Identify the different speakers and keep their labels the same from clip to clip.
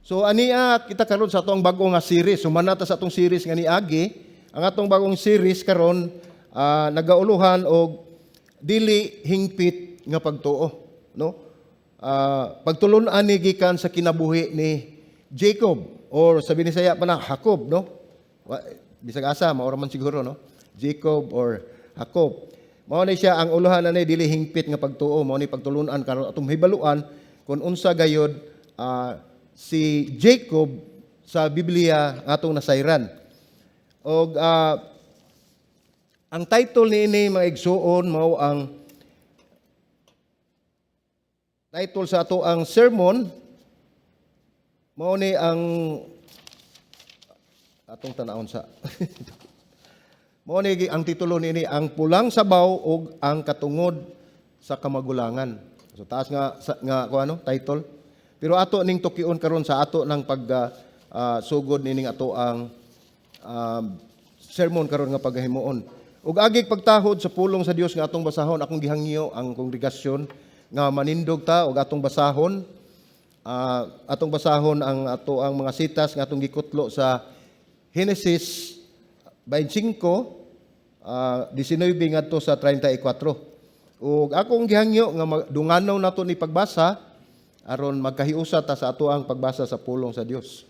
Speaker 1: So ania kita karon sa atong bag-o nga series. Human ta sa atong series nga niagi, ang atong bagong series karon nagauluhan og "Dili Hingpit nga Pagtuo", no? Pagtulun-an ni gikan sa kinabuhi ni Jacob or sa Binisaya pa na Jacob, no? Bisag asa mao ra man siguro, no? Jacob or Jacob. Mao ni siya ang uluhan ani, "Dili Hingpit nga Pagtuo". Mao ni pagtulun-an karon, atong hibaluan kung unsa gayod si Jacob sa Biblia nga atong nasayran. Og ang title niini, mga igsuon, mao ang title sa ato ang sermon, mao ni ang atong tanawon sa mao ni ang titulo niini, "Ang Pulang Sabaw ug ang Katungod sa Kamagulangan". So taas nga nga ko ano title. Pero ato ning tukion karon sa ato ng pag sugod nining ato ang sermon karon nga paghimuon. Ug agig pagtahod sa pulong sa Dios nga atong basahon, akong gihangyo ang kongregasyon nga manindog ta ug atong basahon ang ato ang mga sitas nga atong gikutlo sa Genesis 25, 19 ngadto sa 34. Ug akong gihangyo nga dunganaw nato ni pagbasa aron magkahiusa ta sa ato ang pagbasa sa pulong sa Dios.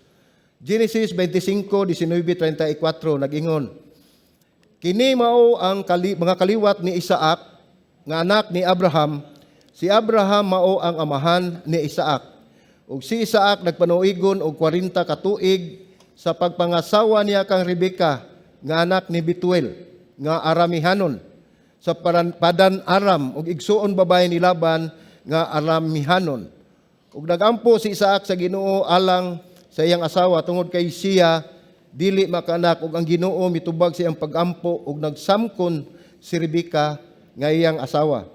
Speaker 1: Genesis 25, 19, 34 nag-ingon, "Kini mao ang mga kaliwat ni Isaac nga anak ni Abraham. Si Abraham mao ang amahan ni Isaac. Ug si Isaac nagpanuigon og 40 ka tuig sa pagpangasawa niya kang Rebeka nga anak ni Betuel nga Aramihanon sa Padan Aram ug igsuon babae ni Laban nga Aramihanon. Ug nagampo si Isaac sa Ginoo alang sa iyang asawa tungod kay siya dili makaanak, ug ang Ginoo mitubag sa iyang pagampo ug nagsamkon si Rebeka nga iyang asawa.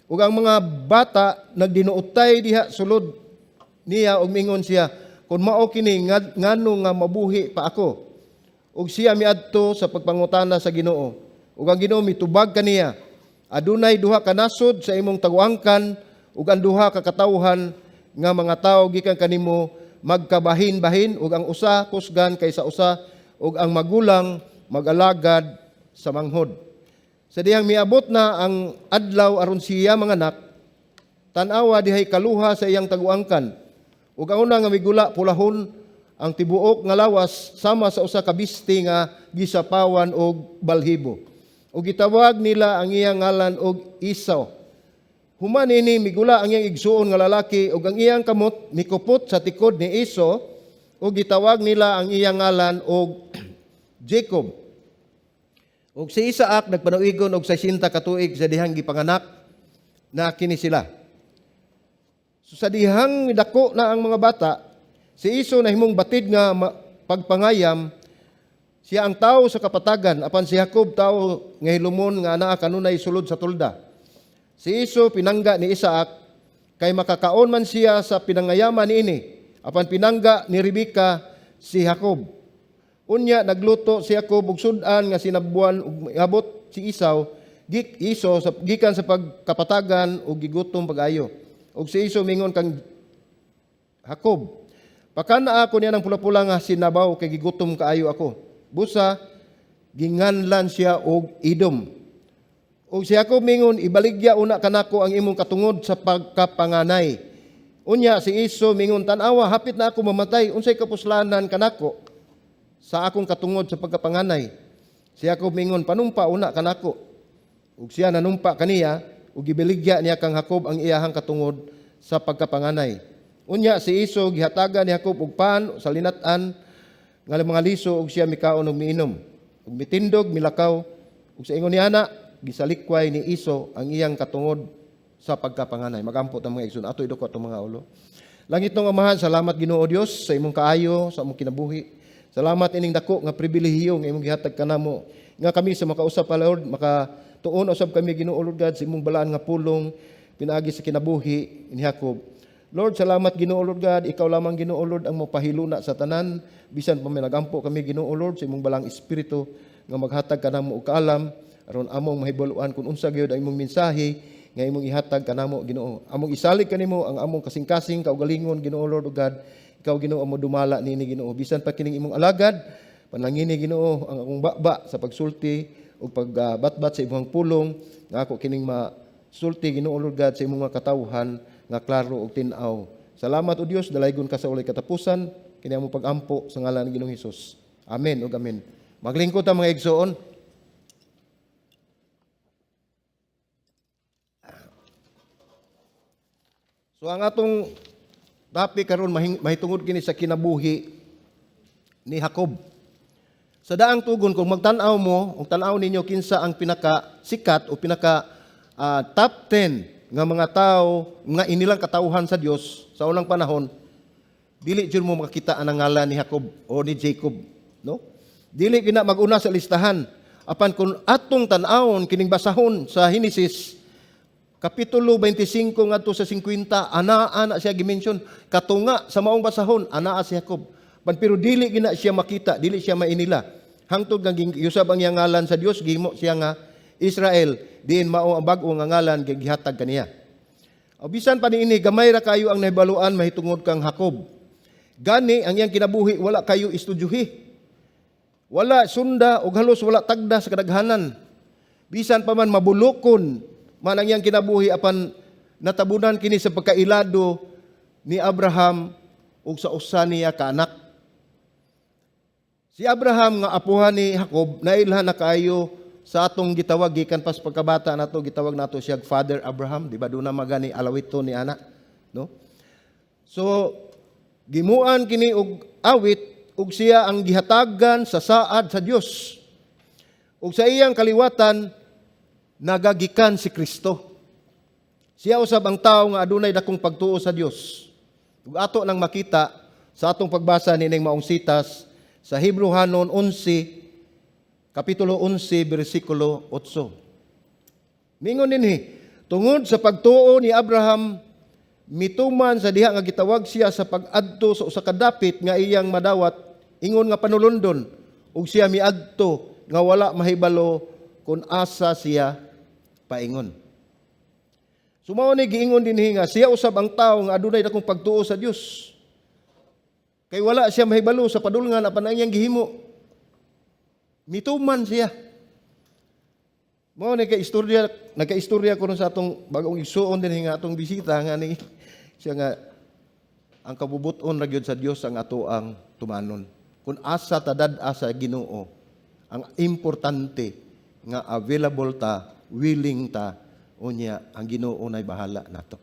Speaker 1: Ug ang mga bata nagdinuotay diha sulod niya ug mingon siya, 'Kung mao kini, ngano nga mabuhi pa ako?' Ug siya miadto sa pagpangutana sa Ginoo. Ug ang Ginoo mitubag kaniya, 'Adunay duha ka nasod sa imong taguangkan ug ang duha ka katawhan nga mga tawo gikan kanimo magkabahin-bahin, ug ang usa kusgan kaysa usa, ug ang magulang magalagad sa manghod.' Sa dihang miabot na ang adlaw aron siya manganak, tan-awa, dihay kaluha sa iyang taguangkan. Ug ang una nga migula pulahon ang tibuok nga lawas sama sa usa ka bisti nga gisapawan og balhibo. Ug gitawag nila ang iyang ngalan og Esau. Human ini migula ang iyang igsuon nga lalaki ug ang iyang kamot mikupot sa tikod ni Esau, ug gitawag nila ang iyang ngalan og Jacob. Ug si Isaac nagpanuigon og 60 ka tuig sa dihang gipanganak na kini sila." So sa dihang dako na ang mga bata, si Esau nahimong batid nga pagpangayam, siya ang tao sa kapatagan, apan si Jacob tao nga hilumon nga anaa kanunay sulod sa tolda. Si Esau pinangga ni Isaac kay makakaon man siya sa pinangayaman niini, apan pinangga ni Rebeka si Jacob. Unya nagluto si Jacob og sud-an nga sinabwan ug miabot si Esau gik Esau sa gikan sa pagkapatagan ug gigutom pag-ayo. Ug si Esau mingon kang Jacob, "Pakana ako niya ng pula-pula nga sinabaw kay gigutom kaayo ako." Busa ginganlan siya og Edom. Ug si Jacob mingon, "Ibaligya una kanako ang imong katungod sa pagkapanganay." Unya si Esau mingon, "Tan-awa, hapit na ako mamatay, unsay kapuslanan kanako sa akong katungod sa pagkapanganay?" Si Jacob mingon, "Panumpa una kanako." Ug siya nanumpa kaniya ug gibaligya niya kang Jacob ang iyahang katungod sa pagkapanganay. Unya si Esau gihatagan ni Jacob og pan sa linat-an nga mga liso, ug siya mikaon ug miinom. Ug mitindog, milakaw, ug sa ingon niana gisalikway ni Esau ang iyang katungod sa pagkapanganay. Magampo ta, mga igsoon, ato idukot atong mga ulo. Langitnong Amahan, salamat, Ginoo Dios, sa imong kaayo sa among kinabuhi. Salamat ining dako nga pribilehiyo nga imong gihatag kanamo nga kami sa makausap pa, Lord, makatuon usab kami, Ginoo Lord God, sa imong balaan nga pulong pinaagi sa kinabuhi ni Jacob. Lord, salamat, Ginoo Lord God, ikaw lamang, Ginoo Lord, ang mapahiluna sa tanan, bisan pa may nagampo kami, Ginoo Lord, sa imong balaang espiritu nga maghatag kanamo og kaalam aron among mahibaluan kung unsa gyud ang imong mensahe nga imong ihatag kanamo, Ginoo. Among isalig kanimo ang among kasing-kasing kaugalingon, Ginoo Lord o God. Ikaw, Ginoo, mo dumala niini, Ginoo. Bisan pa kining imong alagad, panalangini, Ginoo, ang akong baba sa pagsulti ug pagbatbat sa imong pulong nga ako kining masulti, Ginoo Lord God, sa imong mga katawhan nga klaro ug tin-aw. Salamat, o Dios, dalaygon ka sa walay katapusan. Kini among pagampo sa ngalan ni Ginoong Hesus. Amen ug amen. Maglingkod ta, mga igsoon. So ang atong topic karon mahitungod kini sa kinabuhi ni Jacob. Sa daang tugon, kung magtan-aw mo, kung tan-aw ninyo kinsa ang pinaka sikat o pinaka top 10 nga mga tao nga inilang katawhan sa Dios sa unang panahon, dili jud mo makakita ang ngalan ni Jacob o ni Jacob, no? Dili gina mag-una sa listahan. Apan kung atong tan-awon kining basahon sa Henesis kapitulo 25 ngadto sa 50, anaa na siya gimension katunga sa maong basahon, anaa si Jacob. Pan pero dili gina siya makita, dili siya mainila. Hangtod nga giusab ang iyang ngalan sa Dios, gihimo siya nga Israel, diin mao ang bag-o nga ngalan gihatag kaniya. O bisan pa niini, gamay ra kayo ang nahibaluan mahitungod kang Jacob. Gani ang iyang kinabuhi wala kayo istudyuhi. Wala sunda og halos wala tagda sa kadaghanan. Bisan pa man mabulokon man ang iyang kinabuhi, apan natabunan kini sa pagkailado ni Abraham ug sa usa niya ka anak. Si Abraham nga apuhan ni Jacob, nailhan na kaayo sa atong gitawag gikan pas pagkabata nato, gitawag nato siya Father Abraham, di ba? Duna magani alawito ni ana, no? So gimuan kini og awit ug siya ang gihatagan sa saad sa Dios. Ug sa iyang kaliwatan nagagikan si Kristo. Siya usab ang tawo nga adunay dakong pagtuo sa Dios. Ug ato nang makita sa atong pagbasa nining maong sitas sa Hebreohanon 11, kapitulo 11, bersikulo 8. Mingon dinhi, "Tungod sa pagtuo ni Abraham, mituman sa diha nga gitawag siya sa pag-adto sa usa ka dapit nga iyang madawat, ingon nga panulundon, ug siya miadto nga wala mahibalo kung asa siya paingon." So mao ni giingon dinhi nga siya usab ang tawo nga adunay dakong pagtuo sa Dios. Kay wala siya mahibalo sa padulngan, apan ang iyang gihimo, mituman siya. Mao ni kay istorya, nagka-istorya ko sa atong bagong igsuon dinhi nga atong bisita nga ni siya nga ang kabubuton ra gyud sa Dios ang ato ang tumanon. Kung asa ta dad-a sa Ginoo, ang importante nga available ta, willing ta, unya ang Ginoo nay bahala nato.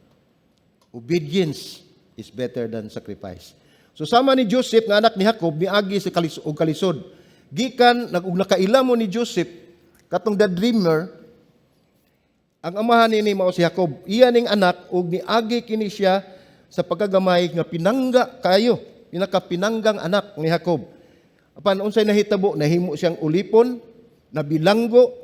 Speaker 1: Obedience is better than sacrifice. So sama ni Joseph nga anak ni Jacob, miagi sa og kalisod. Gikan nag ug nakaila mo ni Joseph katong the dreamer, ang amahan niini mao si Jacob. Iya ning anak ug niagi kini siya sa pagkagamay nga pinangga kayo, pinakapinanggang anak ni Jacob. Apan unsay nahitabo, nahimo siyang ulipon, nabilanggo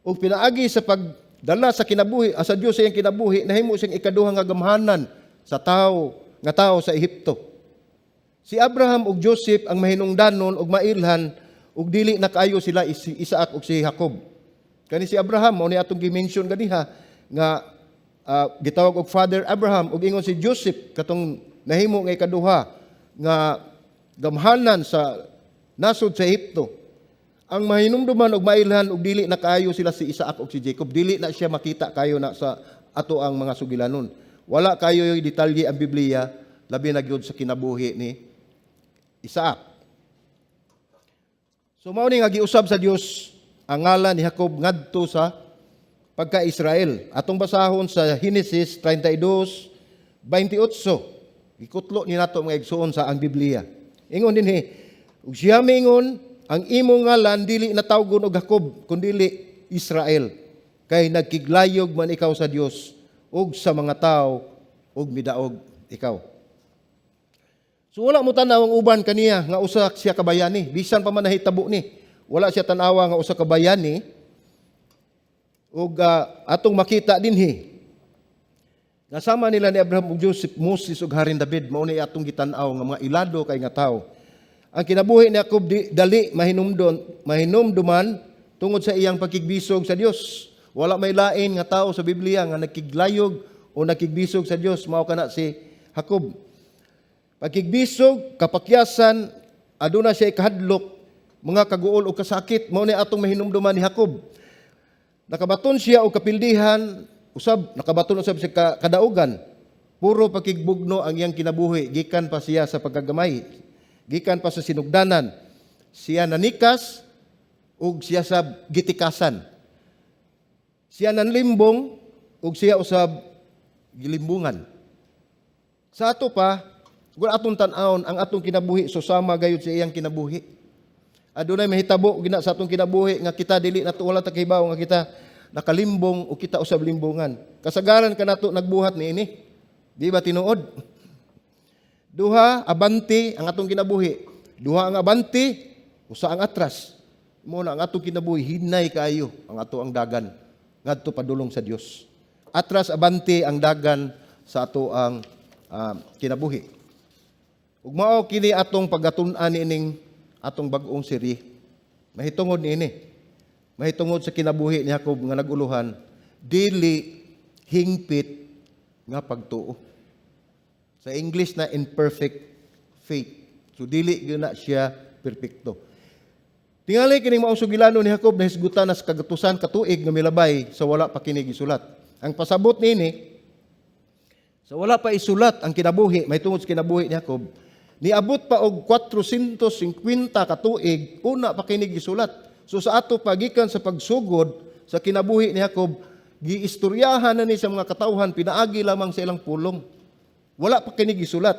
Speaker 1: ug pinaagi sa pagdala sa kinabuhi sa Dios sa iyang kinabuhi, nahimo siyang ikaduha nga gamhanan sa tao sa Ehipto. Si Abraham ug Joseph ang mahinungdanon ug mailhan ug dili na kaayo sila si Isaac ug si Jacob. Kani si Abraham mao ni atong gi-mention ganiha nga gitawag og Father Abraham, ug ingon si Joseph katong nahimo nga ikaduha nga gamhanan sa nasod sa Ehipto. Ang mahinumduman og mailhan og dili na kaayo sila si Isaac ug si Jacob, dili na siya makita kayo na sa ato ang mga sugilanon. Wala kayo yung detalye ang Biblia, labi na gyud sa kinabuhi ni Isaac. So mao ni nga giusab sa Dios ang ngalan ni Jacob ngadto sa pagka-Israel. Atong basahon sa Genesis 32:28. Gikutlo ni nato, mga igsuon, sa ang Biblia. Ingon dinhi, "Ug siya miingon, 'Ang imong ngalan dili na tawgon og Jacob, kundili Israel. Kay nagkiglayog man ikaw sa Dios ug sa mga tao ug midaog ikaw.'" So wala mo tanaw ang uban kaniya nga usa siya ka bayani, bisan pa man nahitabo ni. Wala siya tanawa nga usa ka bayani ug atong makita dinhi nga sama nila ni Abraham ug Joseph, Moses ug Haring David, mao ni atong gitan-aw nga mga ilado kay nga tawo. Ang kinabuhi ni Jacob di, dali mahinumduman tungod sa iyang pagkigbisog sa Dios. Wala may lain nga tao sa Biblia nga nagkiglayog o nakigbisog sa Dios mao kana si Jacob. Pagkigbisog, kapakyasan, aduna siya ikahadlok, mga kaguol o kasakit, mao ni atong mahinumduman ni Jacob. Nakabaton siya og kapildihan, usab nakabaton usab siya kadaugan. Puro pakigbugno ang iyang kinabuhi, gikan pa siya sa pagkagamay, gikan pa sa sinugdanan. Siya nanikas ug siya sa gitikasan. Siya nanlimbong ug siya usab gilimbungan. Sa ato pa, kung atong tan-awon ang atong kinabuhi, susama gayud sa iyang kinabuhi. Adunay mahitabo gina sa atong kinabuhi nga kita dili nato, wala ta kahibaw nga kita nakalimbong o kita usab limbungan. Kasagaran kanato nagbuhat niini. Di ba tinuod? Duha abante ang atong kinabuhi. Duha ang abante, usa ang atras. Mao na ang atong kinabuhi, hinay kaayo ang ato ang dagan ngadto padulong sa Dios. Atras abante ang dagan sa ato ang kinabuhi. Ug mao kini atong pagatun-an niining atong bag-ong serye. Mahitungod niini. Mahitungod sa kinabuhi ni Jacob nga naguluhan, dili hingpit nga pagtuo. Sa English na imperfect faith. So dili gyud na siya perpekto. Tingali kining maong sugilano ni Jacob nahisgutan na sa kagatusan katuig nga milabay sa wala pa kini gisulat. Ang pasabot niini, sa wala pa isulat ang kinabuhi, mahitungod sa kinabuhi ni Jacob, niabot pa og 450 katuig una pa kini gisulat. So sa ato pa, gikan sa pagsugod sa kinabuhi ni Jacob, giistoryahan na ni sa mga katawhan pinaagi lamang sa ilang pulong. Wala pa kini gisulat.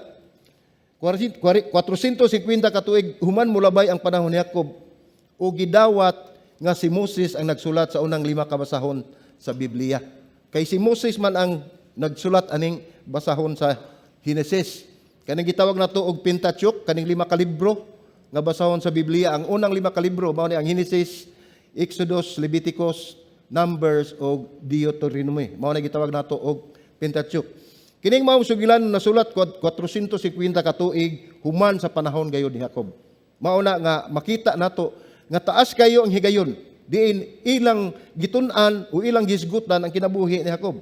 Speaker 1: 450 katuig human molabay ang panahon ni Jacob o gidawat nga si Moses ang nagsulat sa unang lima ka basahon sa Biblia. Kay si Moses man ang nagsulat aning basahon sa Genesis. Kaning gitawag nato og Pentateuch, kaning lima ka libro nga basahon sa Biblia. Ang unang lima ka libro mao ni ang Genesis, Exodus, Leviticus, Numbers ug Deuteronomy. Mao na gitawag nato og Pentateuch. Kining maong sugilan nasulat 450 ka tuig human sa panahon gayud ni Jacob. Mao na nga makita nato nga taas kayo ang higayon diin ilang gitun-an o ilang gisgutan ang kinabuhi ni Jacob.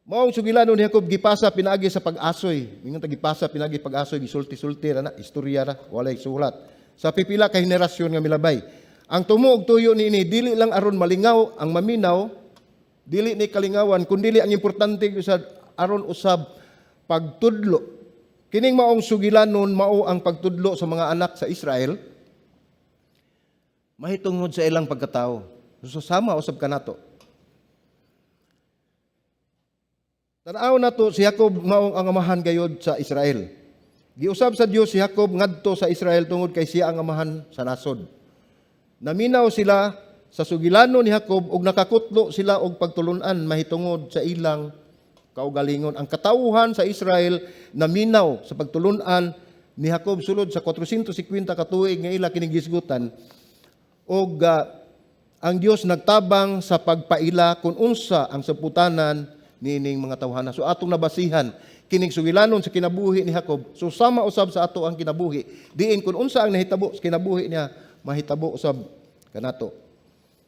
Speaker 1: Maong sugilano ni Jacob gipasa pinaagi sa pag-asoy. Mingon ta gipasa pinaagi pag-asoy, gisulti-sulti ra na, istorya ra, walay sulat. Sa pipila ka henerasyon nga milabay. Ang tumo og tuyo niini, dili lang aron malingaw ang maminaw, dili ni kalingawan, kundili ang importante sa aron usab pagtudlo. Kining maong sugilanon mao ang pagtudlo sa mga anak sa Israel mahitungod sa ilang pagkatao. So sama usab kanato. Tanaw nato si Jacob, maong ang amahan gayod sa Israel. Giusab sa Dios si Jacob ngadto sa Israel tungod kay siya ang amahan sa nasod. Naminaw sila sa sugilano ni Jacob ug nakakutlo sila og pagtulun-an mahitungod sa ilang kaugalingon. Ang katawhan sa Israel naminaw sa pagtulun-an ni Jacob sulod sa 450 ka tuig nga ila kining gisgutan ug ang Dios nagtabang sa pagpaila kung unsa ang saputanan niining mga tawhana. So atong nabasihan kining sugilanon sa kinabuhi ni Jacob. So sama usab sa ato ang kinabuhi. Diin kung unsa ang nahitabo sa kinabuhi niya, mahitabo usab kanato.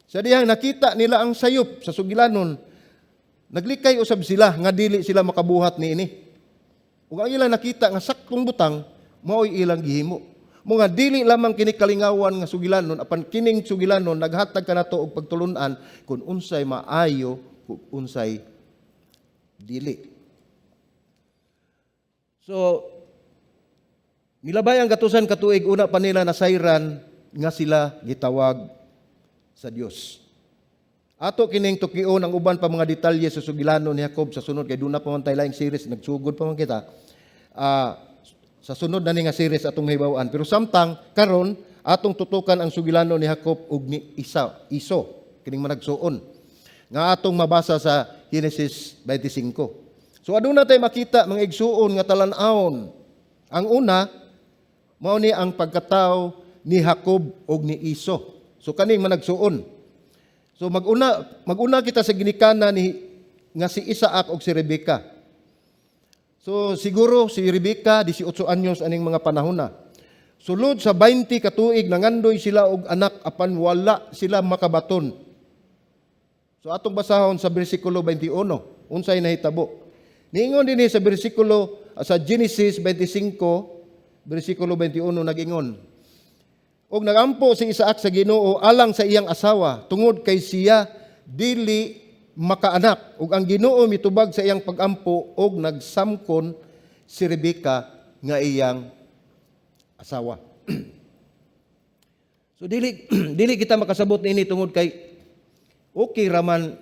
Speaker 1: Sa dihang nakita nila ang sayop sa sugilanon, naglikay usab sila nga dili sila makabuhat niini. Ug ang ilang nakita nga saktong butang, mao'y ilang gihimo. Mga dili lamang kini kalingawan nga sugilanon, apan kining sugilanon naghatag kanato og pagtulun-an kung unsay maayo, kung unsay dili. So, milabay ang gatusan katuig una pa nila nasayran nga sila gitawag sa Dios. Ato kining tukion ang uban pa mga detalye sa sugilanon ni Jacob sa sunod kay duna pa man tay laing series, nagsugod pa man kita. Sa sunod na ni nga series atong mahibaw-an. Pero samtang karon, atong tutukan ang sugilanon ni Jacob ug ni Isa, Iso, kining managsuon nga atong mabasa sa Genesis 25. So aduna tay makita mga igsuon nga talan-awon. Ang una mao ni ang pagkatawo ni Jacob ug ni Iso. So kaning managsuon. So maguna kita sa ginikanan ni nga si Isaac ug si Rebecca. So siguro si Rebecca 18 anyos aning mga panahon na. Sulod sa 20 katuig nangandoy sila og anak apan wala sila makabaton. So atong basahon sa bersikulo 21, unsay nahitabo. Niingon dinhi sa bersikulo Sa Genesis 25 bersikulo 21 nag-ingon, "Og nagampo si Isaac sa Ginoo alang sa iyang asawa tungod kay siya dili makaanak, ug ang Ginoo mitubag sa iyang pagampo og nagsamkon si Rebeka nga iyang asawa." So dili dili kita makasabot niini tungod kay okay raman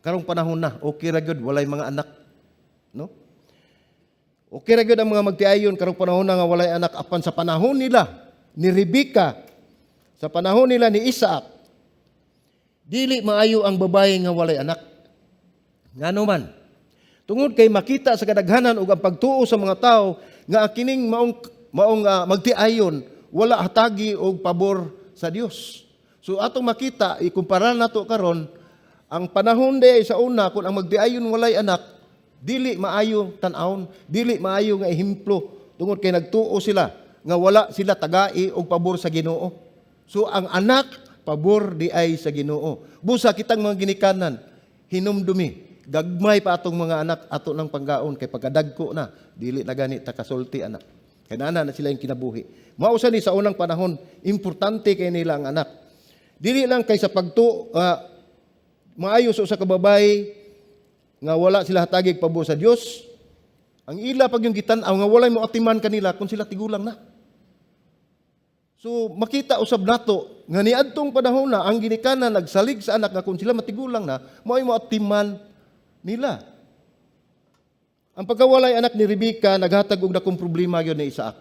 Speaker 1: karong panahon na, okay ra gyud walay mga anak, no? Okay ra gyud ang mga magtiayon karong panahon na nga walay anak, apan sa panahon nila ni Rebeka, sa panahon nila ni Isaac, dili maayo ang babae nga walay anak. Ngano man? Tungod kay makita sa kadaghanan ug ang pagtuo sa mga tao nga ang kining maong maong magtiayon wala hatagi og pabor sa Dios. So atong makita, ikumpara nato karon ang panahon day sa una, kung ang magtiayon walay anak, dili maayo tan-awon, dili maayo nga ehemplo tungod kay nagtuo sila nga wala sila tagai og pabor sa Ginoo. So ang anak, pabor di ay sa Ginoo. Busa kitang mga ginikanan, hinumdumi, gagmay pa atong mga anak ato ng panggaon kay pagkadagko na dili na gani ta kasulti anak. Kay nana na sila yung kinabuhi. Mao sa ni sa unang panahon, importante kay nila ang anak. Dili lang kay sa pagtu maayo sa usa ka babae nga wala sila hatagig pabor sa Dios. Ang ila pag yung gitan-aw nga walay mo atiman kanila kung sila tigulang na. So makita usab nato nga niadtong panahon na ang ginikanan nagsalig sa anak nga kung sila matigulang na, mao'y mo atiman nila. Ang pagkawalay anak ni Rebecca naghatag og dakong problema gyud ni Isaac.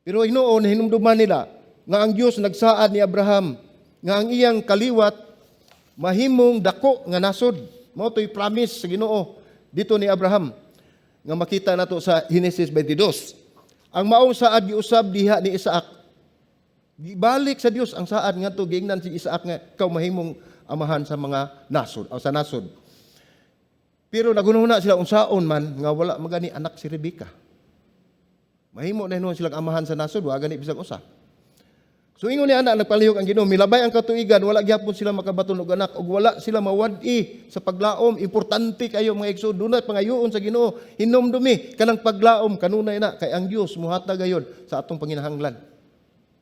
Speaker 1: Pero hinuon, hinumduman nila nga ang Dios nagsaad ni Abraham nga ang iyang kaliwat mahimong dako nga nasod. Mao to'y promise sa Ginoo dito ni Abraham nga makita nato sa Genesis 22. Ang maong saad giusab diha ni Isaac. Gibalik sa Dios ang saad ngadto giingnan si Isaac nga ikaw mahimong amahan sa mga nasod o sa nasod. Pero nagununa sila unsaon man nga wala magani anak si Rebecca. Mahimo na hinuon silang amahan sa nasod, wa gani bisag usa. So ingon ni ana, nagpalihok ang Ginoo, milabay ang katuigan, wala gyapon sila makabaton og anak ug wala sila mawad-i sa paglaom. Importante kayo, mga igsoon, dunay pangayoon sa Ginoo. Hinumdumi kanang paglaom kanunay na kay ang Dios muhatag gayon sa atong panginahanglan.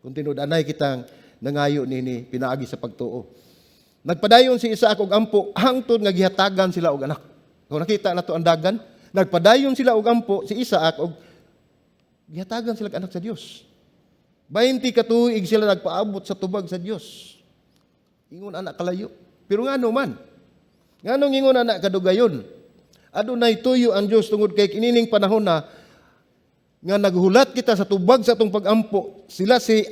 Speaker 1: Kung tinud-anay kitang nangayo nini pinaagi sa pagtuo. Nagpadayon si Isaac og ampo hangtod nga gihatagan sila og anak. Kung nakita nato ang dagan, nagpadayon sila og ampo si Isaac og gihatagan sila og anak sa Dios. 20 katuig sila nagpaabot sa tubag sa Dios. Ingon anak kalayo. Pero ngano man? Nganong ingon anak kadugayon? Adunay tuyo ang Dios tungod kay kinining panahon na nga naghulat kita sa tubag sa atong pagampo, sila si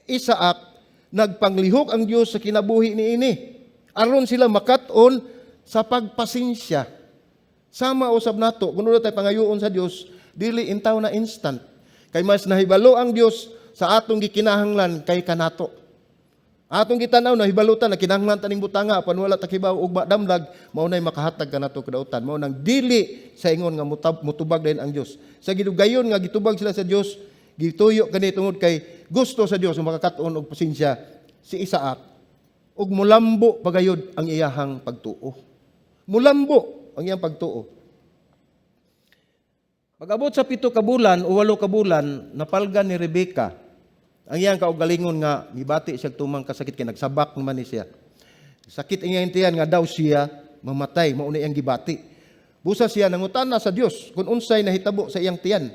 Speaker 1: Isaac, nagpanglihok ang Dios sa kinabuhi niini. Aron sila makat-on sa pagpasensya. Sama usab nato, kung tayo pangayoon sa Dios, dili intaw na instant. Kay mas nahibalo ang Dios sa atong gikinahanglan kay kanato. Atong gitanaw, nahibalutan na kinahanglan taning butanga, apan wala ta kibaw ugma damlag, mao nay makahatag kanato kadautan. Mao nang dili sa ingon nga mutubag din ang Dios. Sa gidugayon nga gitubag sila sa Dios, gituyo kani tungod kay gusto sa Dios nga makakat-on og pasensya si Isaac ug mulambo pagayod ang iyahang pagtuo. Mulambo ang iyang pagtuo. Pag-abot sa 7 ka bulan o 8 ka bulan, napalgan ni Rebecca ang iyang kaugalingon nga mibati siya tumang kasakit kay nagsabak naman ni siya. Sakit ang iyang tiyan nga daw siya mamatay, mao na iyang gibati. Busa siya nangutana sa Dios kung unsay nahitabo sa iyang tiyan.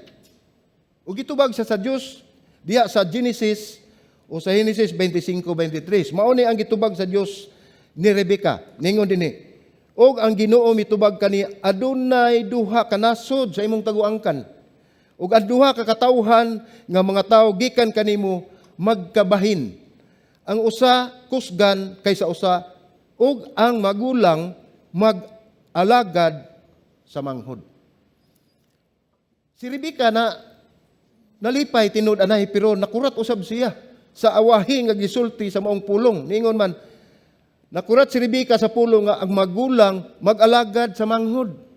Speaker 1: Ug gitubag siya sa Dios diha sa Genesis o sa Genesis 25:23. Mao ni ang gitubag sa Dios ni Rebecca. Ningon dinhi, "Og ang Ginoo mitubag kani, adunay duha ka nasod sa imong taguangkan. Ug ang duha ka katawhan nga mga tawo gikan kanimo magkabahin. Ang usa kusgan kaysa usa ug ang magulang mag-alagad sa manghod." Si Rebecca na nalipay tinud anay, pero nakurat usab siya sa awahi nga gisulti sa maong pulong. Ningon man, nakurat si Rebecca sa pulong nga ang magulang mag-alagad sa manghod.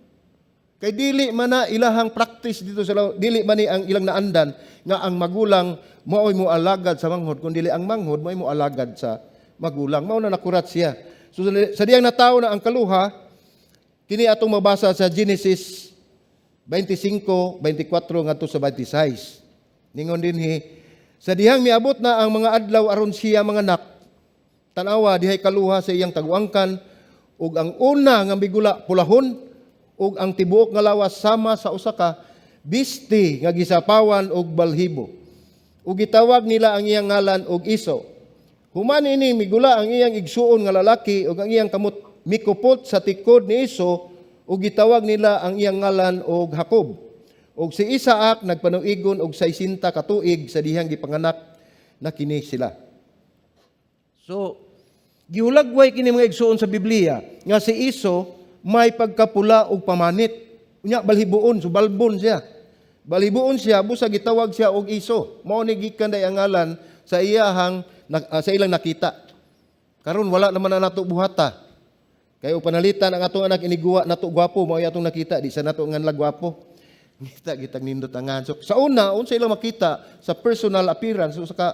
Speaker 1: Kay dili man na ilahang practice dito sa dili man ni ang ilang naandan nga ang magulang maoy mo alagad sa manghod, kun dili ang manghod maoy mo alagad sa magulang. Mao na nakurat siya. So sa diyang natawo na ang kaluha, kini atong mabasa sa Genesis 25, 24 ngadto sa 26. Ningon dinhi, sa dihang miabot na ang mga adlaw aron siya manganak, tanawa, dihay kaluha sa iyang taguangkan, ug ang una nga migula pulahon, ug ang tibuok nga lawas sama sa usa ka bisti nga gisapawan og balhibo. Ug gitawag nila ang iyang ngalan og Esau. Human ini, migula ang iyang igsuon nga lalaki, ug ang iyang kamot mikupot sa tikod ni Esau, ug gitawag nila ang iyang ngalan og Jacob. Ug si Isaac nagpanuigon og 60 ka tuig sa dihang gipanganak na kini sila. So, gihulagway kini, mga igsuon, sa Biblia nga si Esau may pagkapula og pamanit. Unya balhibuon, so balbon siya. Balhibuon siya, busa gitawag siya og Esau. Mao ni gikan day ang ngalan sa ilang nakita. Karon wala naman na nato buhata. Kay panalitan ang atong anak iniguwa nato gwapo, mao atong nakita, di sa nato nganla gwapo. Ngita gitag nindot ang ngan. So, sa una, unsa ilang makita sa personal appearance sa ka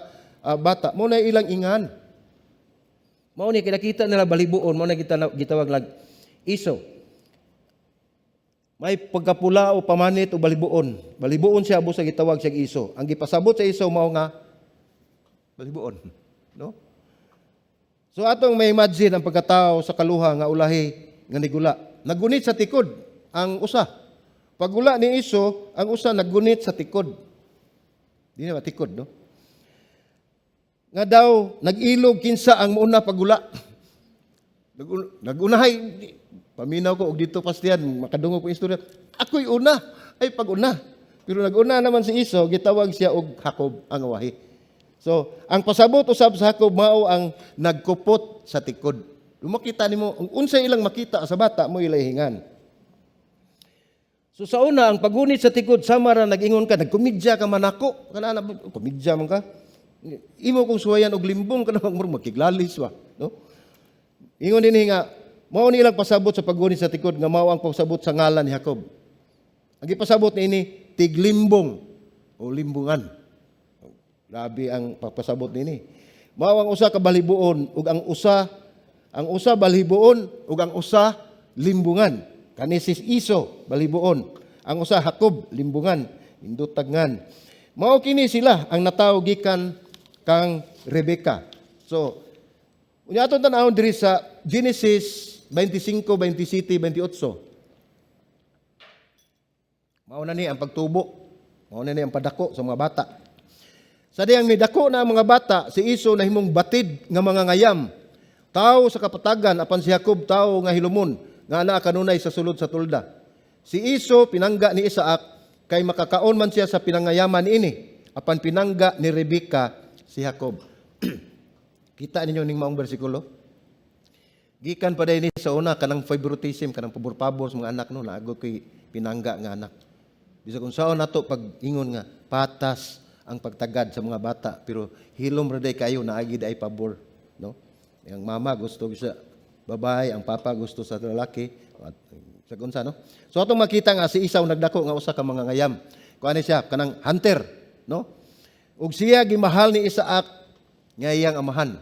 Speaker 1: bata, mao na ilang ingan. Mao ni kinakita nila balhibuon, mao na kita gitawag lag Esau. May pagkapula o pamanit o balhibuon. Balhibuon siya, busa gitawag siya Esau. Ang gipasabot sa Esau mao nga balhibuon, no? So atong may imagine ang pagkatao sa kaluha nga ulahi nga nigula. Nagunit sa tikod ang usa. Pagula ni Esau, ang usa naggunit sa tikod. Di na ba tikod, no? Nga daw nag-ilog kinsa ang muuna pagula. Nagunahay, paminaw ko og dito pastiyan makadungog ko istorya. Ako'y una, ay pag-una. Pero naguna naman si Esau, gitawag siya og Jacob ang wahi. So, ang pasabot usab sa Jacob mao ang nagkupot sa tikod. Makita nimo ang unsa ilang makita sa bata mo ilay hingan. So sa una, ang paggunit sa tikod sama ra nag-ingon ka, nagkomedya ka manako, kana na komedya man ka. Imo kong suwayan og limbong kana murag makiglalis ba, no? Ingon dinhi nga mao ni ilang pasabot sa paggunit sa tikod nga mao ang pasabot sa ngalan ni Jacob. Ang gipasabot niini, tiglimbong o limbungan. Grabe ang pagpasabot niini. Mao ang usa ka balhibuon ug ang usa balhibuon ug ang usa limbungan. Kani si Esau balhibuon, ang usa Jacob limbungan, indutagngan. Mao kini sila ang natawo gikan kang Rebecca. So, unya aton tan-awon diri sa Genesis 25, 27, 28. Mao na ni ang pagtubo. Mao na ni ang padako sa mga bata. Sa diyang nidako na ang mga bata, si Esau nahimong batid nga mga ngayam. Tao sa kapatagan, apan si Jacob tao nga hilumon, nga anaa kanunay sa sulod sa tolda. Si Esau pinangga ni Isaac, kay makakaon man siya sa pinangayaman ini, apan pinangga ni Rebecca si Jacob. Kita ninyo ning maong bersikulo? Gikan pa ni sa una kanang favoritism, kanang pabor-pabor sa mga anak, no, naago kay pinangga nga anak. Bisag kung saon nato pag ingon nga patas ang pagtagad sa mga bata, pero hilom ra day kayo naagi ay pabor, no? Ang mama gusto sa babae, ang papa gusto sa lalaki, at sa unsa, no? So atong makita nga si Esau nagdako nga usa ka mga ngayam. Kuan siya kanang hunter, no? Ug siya gimahal ni Isaac nga iyang amahan.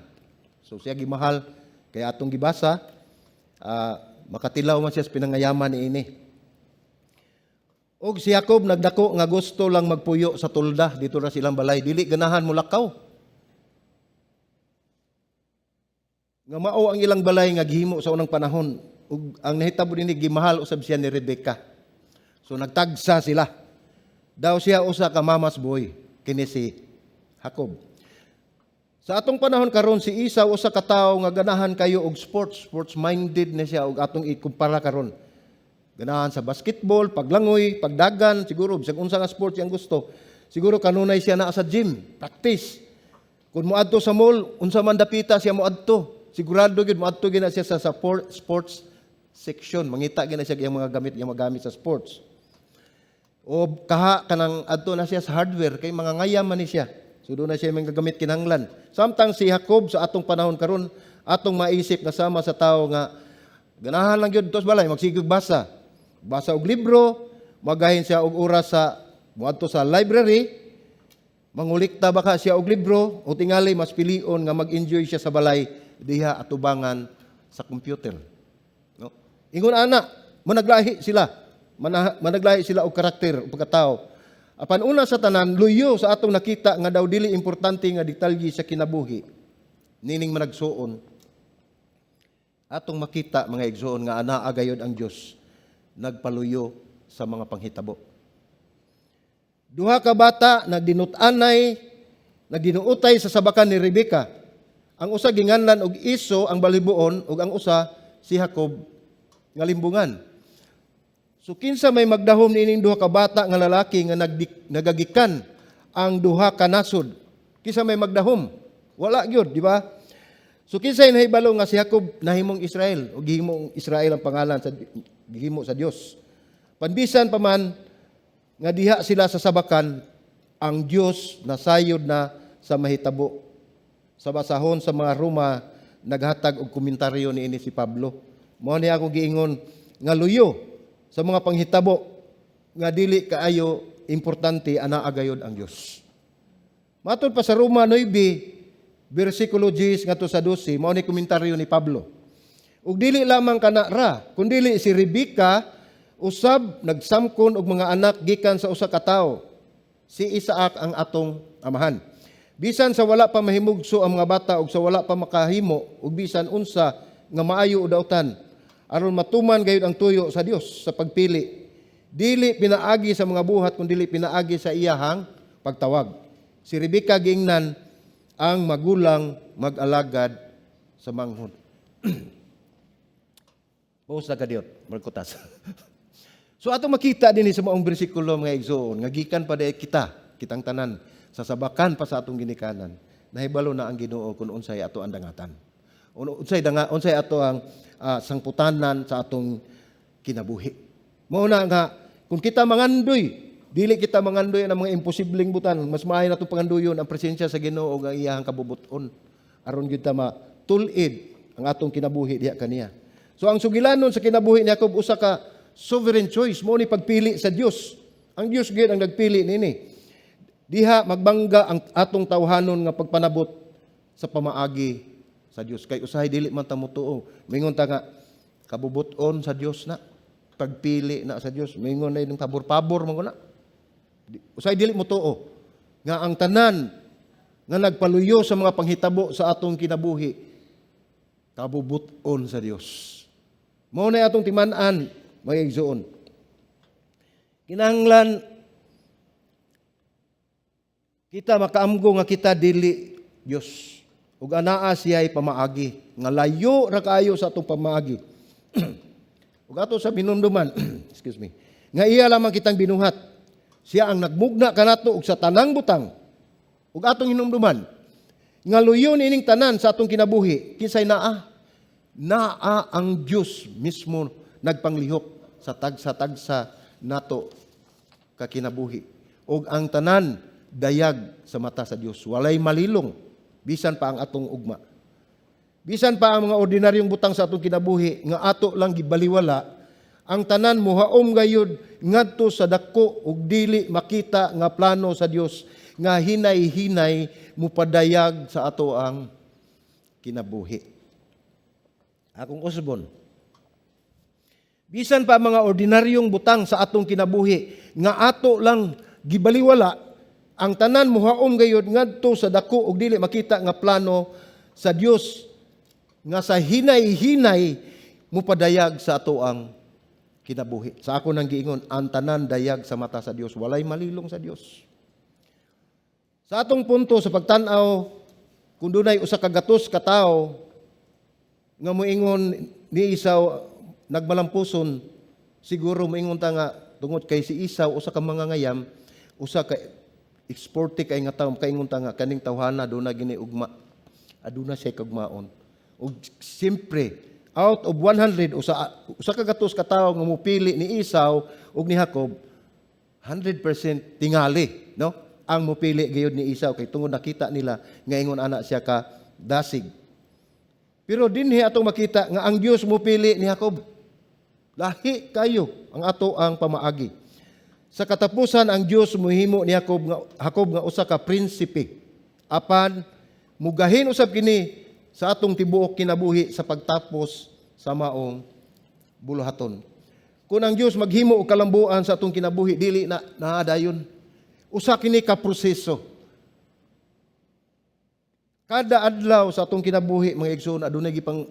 Speaker 1: So siya gimahal kay atong gibasa, makatilaw man siya sa pinangayaman niini. Og si Jacob nagdako nga gusto lang magpuyo sa tolda dito ra silang balay, dili ganahan molakaw. Nga mao ang ilang balay nga gihimo sa unang panahon, ug ang nahitabo dinhi, gimahal usab siya ni Rebecca. So nagtagsa sila. Daw siya usa ka mama's boy kini si Jacob. Sa atong panahon karon, si Esau usa ka tawo nga ganahan kayo og sports, sports minded na siya og atong ikumpara karon. Ganahan sa basketball, paglangoy, pagdagan, siguro bisag unsa nga sport siyang gusto. Siguro kanunay siya naa sa gym, practice. Kung moadto sa mall, unsa man dapita siya moadto. Sigurado gyud moadto gyud na siya sa sports section. Mangita gyud na siya iyang mga gamit, iyang magamit sa sports. O kaha kanang adto na siya sa hardware kay mga ngayam man ni siya. So doon na siya mga gamit kinahanglan. Samtang si Jacob sa atong panahon karon, atong maisip nga sama sa tao nga ganahan lang gyud tos balay, magsigig basa. Basa og libro, magahin siya og oras sa moadto sa library, mangulikta baka siya og libro o tingali mas pilion nga mag-enjoy siya sa balay diha atubangan sa computer. No? Ingon ana, mo naglahi sila. Managlahi sila og karakter o pagkatao. Apan una sa tanan, luyo sa atong nakita nga daw dili importante nga detalye sa kinabuhi nining managsuon. Atong makita, mga igsoon, nga anaa gayod ang Dios nagpaluyo sa mga panghitabo. Duha ka bata nagdinut-anay, nagdinuutay sa sabakan ni Rebecca. Ang usa ginganlan og Esau, ang balhiboon, ug ang usa si Jacob nga limbungan. So kinsa may magdahom niining duha ka bata nga lalaki nga nagagikan ang duha ka nasod? Kinsa may magdahom? Wala gyud, di ba? So kinsay nahibalo nga si Jacob nahimong Israel o gihimong Israel ang pangalan sa gihimo sa Dios? Panbisan pa man nga diha sila sa sabakan, ang Dios nasayod na sa mahitabo. Sa basahon sa mga Roma, naghatag og komentaryo niini si Pablo. Mao ni ako giingon nga luyo sa mga panghitabo nga dili kaayo importante, anaa gayod ang Dios. Matod pa sa Roma 9 bersikulo 10 ngadto sa 12, mao ni komentaryo ni Pablo. Ug dili lamang kana ra, kundili si Rebecca usab nagsamkon og mga anak gikan sa usa ka tawo. Si Isaac ang atong amahan. Bisan sa wala pa mahimugso ang mga bata ug sa wala pa makahimo ug bisan unsa nga maayo o dautan, aron matuman gayud ang tuyo sa Dios sa pagpili, dili pinaagi sa mga buhat kun dili pinaagi sa iyahang pagtawag. Si Rebecca giingnan ang magulang mag-alagad sa manghod. Post na kadiyot, magkutas. So atong makita din sa maong bersikulo, mga igsoon, nga gikan pa diay kita, kitang tanan sa sabakan pa sa atong ginikanan, nahibalo na ang Ginoo kung unsay ato ang dangatan. Unsay ato ang sangputanan sa atong kinabuhi. Mao na nga kung kita mangandoy, dili kita mangandoy ang mga imposibleng butang, mas maayo natong pangandoyon ang presensya sa Ginoo ug ang iyahang kabubuton aron gyud ta matul-id ang atong kinabuhi diha kaniya. So ang sugilanon sa kinabuhi ni Jacob usa ka sovereign choice, mo ni pagpili sa Dios. Ang Dios gyud ang nagpili niini. Diha magbangga ang atong tawhanon nga pagpanabot sa pamaagi sa Dios. Kay usahay dili man ta motuo. Mingon ta nga kabubuton sa Dios na, pagpili na sa Dios. Mingon na yung pabor-pabor man na. Usahay dili mo tuo nga ang tanan nga nagpaluyo sa mga panghitabo sa atong kinabuhi kabubuton sa Dios. Mao na atong timan-an, mga igsoon. Kinahanglan kita makaamgo nga kita dili Dios. Ug anaa siya'y pamaagi nga layo ra kaayo sa atong pamaagi. Ug ato sa binumduman, excuse me, nga iya lamang kitang binuhat. Siya ang nagmugna kanato og sa tanang butang. Ug atong hinumduman nga luyo niining tanan sa atong kinabuhi, kinsay naa? Naa ang Dios mismo nagpanglihok sa tagsa-tagsa nato ka kinabuhi. Ug ang tanan dayag sa mata sa Dios. Walay malilong bisan pa ang atong ugma. Bisan pa ang mga ordinaryong butang sa atong kinabuhi nga ato lang gibaliwala, ang tanan muhaom gayud ngadto sa dako ug dili makita nga plano sa Dios nga hinay-hinay mupadayag sa ato ang kinabuhi. Akong usbon. Bisan pa mga ordinaryong butang sa atong kinabuhi nga ato lang gibaliwala, ang tanan muhaom gayud ngadto sa dako ug dili makita nga plano sa Dios nga sa hinay-hinay mupadayag sa ato ang kinabuhi. Sa ako nang giingon, ang tanan dayag sa mata sa Dios, walay malilong sa Dios. Sa atong punto sa pagtan-aw, kung dunay usa ka gatos ka tawo nga moingon ni Esau nagmalampuson, siguro moingon ta nga tungod kay si Esau usa ka mangangayam, usa ka exporte kay nga tawo, kaingon ta nga kaning tawhana duna gini ugma. Aduna siya kagmaon. Ug siyempre, out of 100, usa ka gatos ka tawo nga mopili ni Esau ug ni Jacob, 100% tingali, no? Ang mopili gayud ni Esau kay tungod nakita nila nga ingon ana siya ka dasig. Pero dinhi atong makita nga ang Dios mopili ni Jacob. Lahi kayo ang ato ang pamaagi. Sa katapusan, ang Dios muhimo ni Jacob nga usa ka prinsipe. Apan mugahin usab kini sa atong tibuok kinabuhi sa pagtapos sa maong buluhaton. Kung ang Dios maghimo og kalambuan sa atong kinabuhi, dili na naadayon. Usa kini ka proseso. Kada adlaw sa atong kinabuhi, mga igsoon, adunay gipang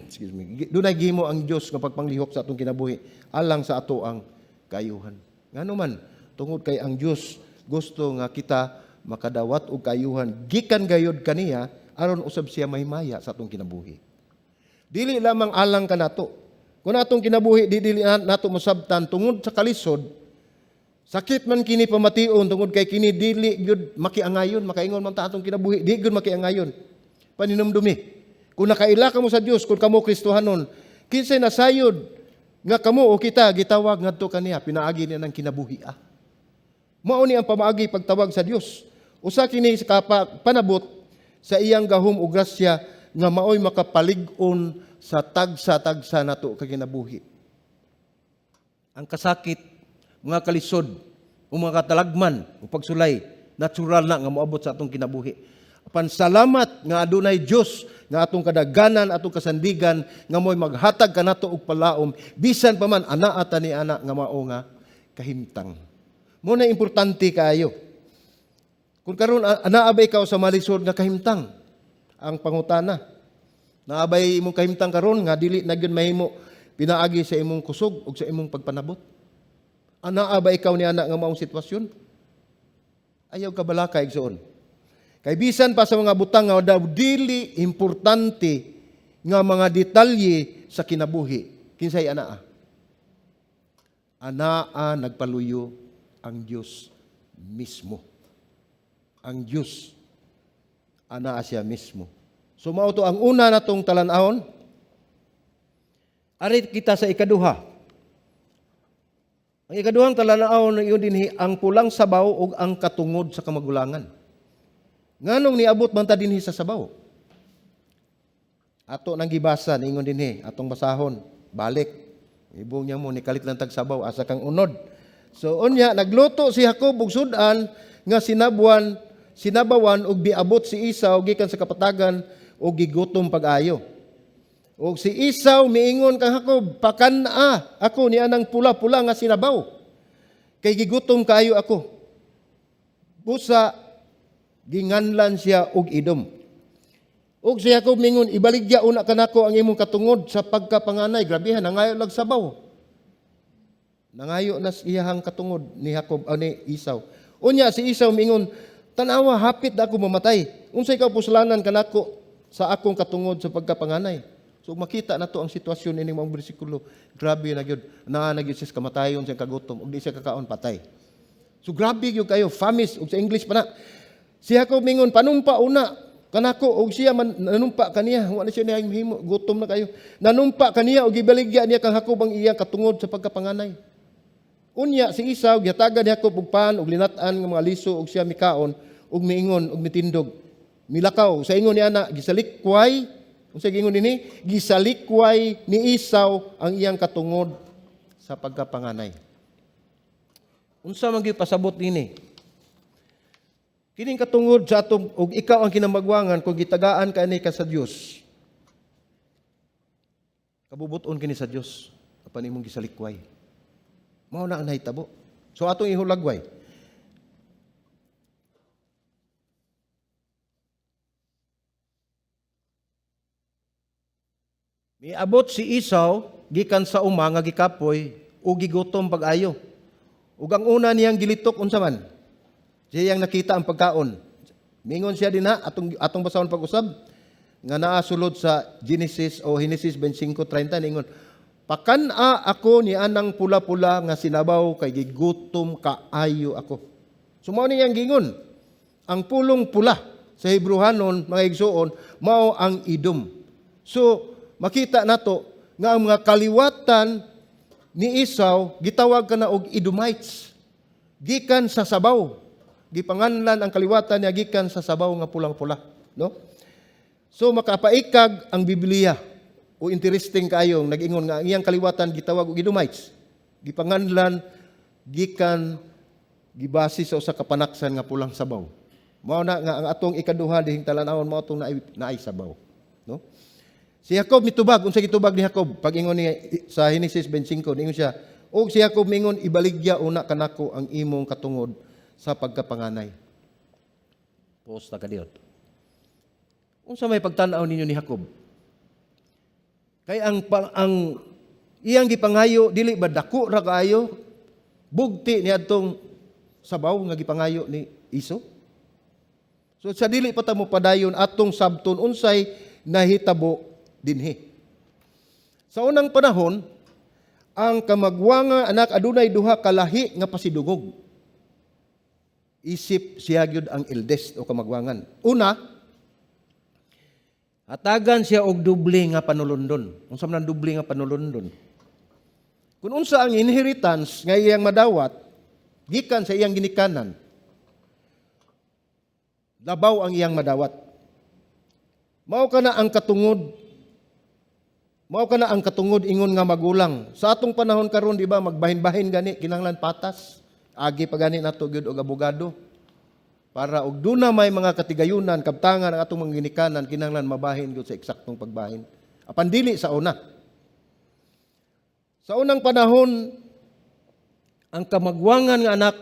Speaker 1: excuse me, dunay gihimo ang Dios nga pagpanglihok sa atong kinabuhi alang sa ato ang kaayuhan. Ngano man, tungod kay ang Dios gusto nga kita makadawat og kaayuhan gikan gayod kaniya aron usab siya mahimaya sa atong kinabuhi. Dili lamang alang kanato. Kung atong kinabuhi di dili nato mosabtan tungod sa kalisod, sakit man kini pamation tungod kay kini dili gyud makiangayon, makaingon man ta atong kinabuhi, di gyud makiangayon. Paninumdumi. Kung nakaila kamo sa Dios, kung kamo Kristohanon, kinsay nasayod nga kamo o kita gitawag ngadto kaniya, pinaagi niya ng kinabuhi. Mao ni ang pamaagi pagtawag sa Dios. Usa kini sa panabot sa iyang gahom o grasya nga maoy makapalig-on sa tagsa-tagsa nato ka kinabuhi. Ang kasakit, mga kalisod, o mga katalagman, o pagsulay, natural na nga moabot sa atong kinabuhi. Apan salamat nga adunay Dios nga atong kadaganan, atong kasandigan, nga mo'y maghatag kanato og palaom, bisan pa man anaa ta ni ana nga mao nga kahimtang. Mo na importante kaayo. Kung karon anaa ba ikaw sa malisod nga kahimtang? Ang pangutana. Naa bay imong kahimtang karon nga dili na gyud mahimo pinaagi sa imong kusog ug sa imong pagpanabot? Anaa ba ikaw ni ana nga maong sitwasyon? Ayaw ka balaka, igsoon. Kay bisan pa sa mga butang nga daw dili importante nga mga detalye sa kinabuhi, kinsay anaa? Anaa nagpaluyo ang Dios mismo. Ang Dios anaa siya mismo. So mao to ang una natong talan-awon. Ari kita sa ikaduha. Ang ikaduhang talan-awon iyon dinhi ang pulang sabaw ug ang katungod sa kamagulangan. Nganong niabot man ta dinhi sa sabaw? Ato nang gibasa niingon dinhi, atong basahon, balik. Ibong niya mo nikalit lang tag sabaw asa kang unod. So unya nagluto si Jacob og sud-an nga sinabawan og biabot si Esau gikan sa kapatagan og gigutom pag-ayo. Og si Esau miingon kang Jacob, "Pakan-a ako ni anang pula-pula nga sinabaw. Kay gigutom kaayo ako." Busa ginganlan siya og Edom. Og si Jacob mingon, "Ibaligya una kanako ang imong katungod sa pagkapanganay." Grabe ha, nangayo lag sabaw. Nangayo na iyahang katungod ni Jacob, ni Esau. Unya si Esau mingon, "Tanawa, hapit na ako mamatay. Unsay ka puslanan kanako sa akong katungod sa pagkapanganay?" So makita na to ang sitwasyon ining mga bersikulo. Grabe na gyud. Naa na gyud siya sa kamatayon siyang kagutom ug di siya kakaon, patay. So grabe gyud kayo, famished ug sa English pa na. Si Jacob mingon, "Panumpa una kanako," og siya man nanumpa kaniya, wa na siya niya himo, gutom na kayo. Nanumpa kaniya og gibaligya niya kang Jacob ang iyang katungod sa pagkapanganay. Unya si Esau gihatagan ni Jacob og pan og linat-an nga mga liso og siya mikaon og miingon og mitindog. Milakaw sa ingon ni ana gisalikway, unsa giingon dinhi? Gisalikway ni Esau ang iyang katungod sa pagkapanganay. Unsa man gyud pasabot nini? Kining katungod sa atong og ikaw ang kinamagwangan kung gitagaan ka ni ka sa Dios. Kabubuton kini sa Dios apan imong gisalikway. Mao na ang nahitabo. So atong ihulagway. Miabot si Esau gikan sa uma nga gikapoy ug gigutom pag-ayo. Ug ang una niyang gilitok unsa man? Siya yang nakita ang pagkaon. Mingon siya dinha atong basahon pag-usab nga naa sulod sa Genesis o Genesis 25:30, ningon, "Pakan-a ako ni anang pula-pula nga sinabaw kay gigutom kaayo ako." So mao ni iyang gingon. Ang pulong pula sa Hebrehanon, mga igsuon, mao ang Edom. So makita nato nga ang mga kaliwatan ni Esau gitawag kana og Edomites. Gikan sa sabaw. Gipanganlan ang kaliwatan niya gikan sa sabaw nga pulang-pula, no? So makapaikag ang Biblia o interesting kaayong nag-ingon nga ang iyang kaliwatan gitawag og Edomites. Gipanganlan gikan gibase sa usa ka panaksan nga pulang sabaw. Mao na nga ang atong ikaduha dihing talan-awon mao tong naay sabaw, no? Si Jacob mitubag. Unsa gitubag ni Jacob? Pag-ingon niya sa Genesis 25, ningon siya, og si Jacob mingon, "Ibaligya una kanako ang imong katungod sa pagkapanganay." Post na kadiyot. Unsa may pagtan-aw ninyo ni Jacob? Kay ang iyang gipangayo, dili ba dako ra kaayo bugti niadtong sabaw nga gipangayo ni Esau? So sa dili pa ta mo padayon, atong sabton unsay nahitabo dinhi. Sa unang panahon, ang kamagwanga anak adunay duha ka lahi nga pasidungog. Isip siya gyud ang eldest o kamagwangan. Una, hatagan siya og doble nga panulundon. Unsa man ang doble nga panulundon? Kung unsa ang inheritance nga iyang madawat gikan sa iyang ginikanan, labaw ang iyang madawat. Mao kana ang katungod ingon nga magulang. Sa atong panahon karon, di ba, magbahin-bahin gani kinahanglan patas. Agi pa gani nato gyud og abogado. Para og duna may mga katigayunan, kabtangan ang atong mga ginikanan, kinahanglan mabahin gyud sa eksaktong pagbahin. Apan dili sa una. Sa unang panahon, ang kamagwangan nga anak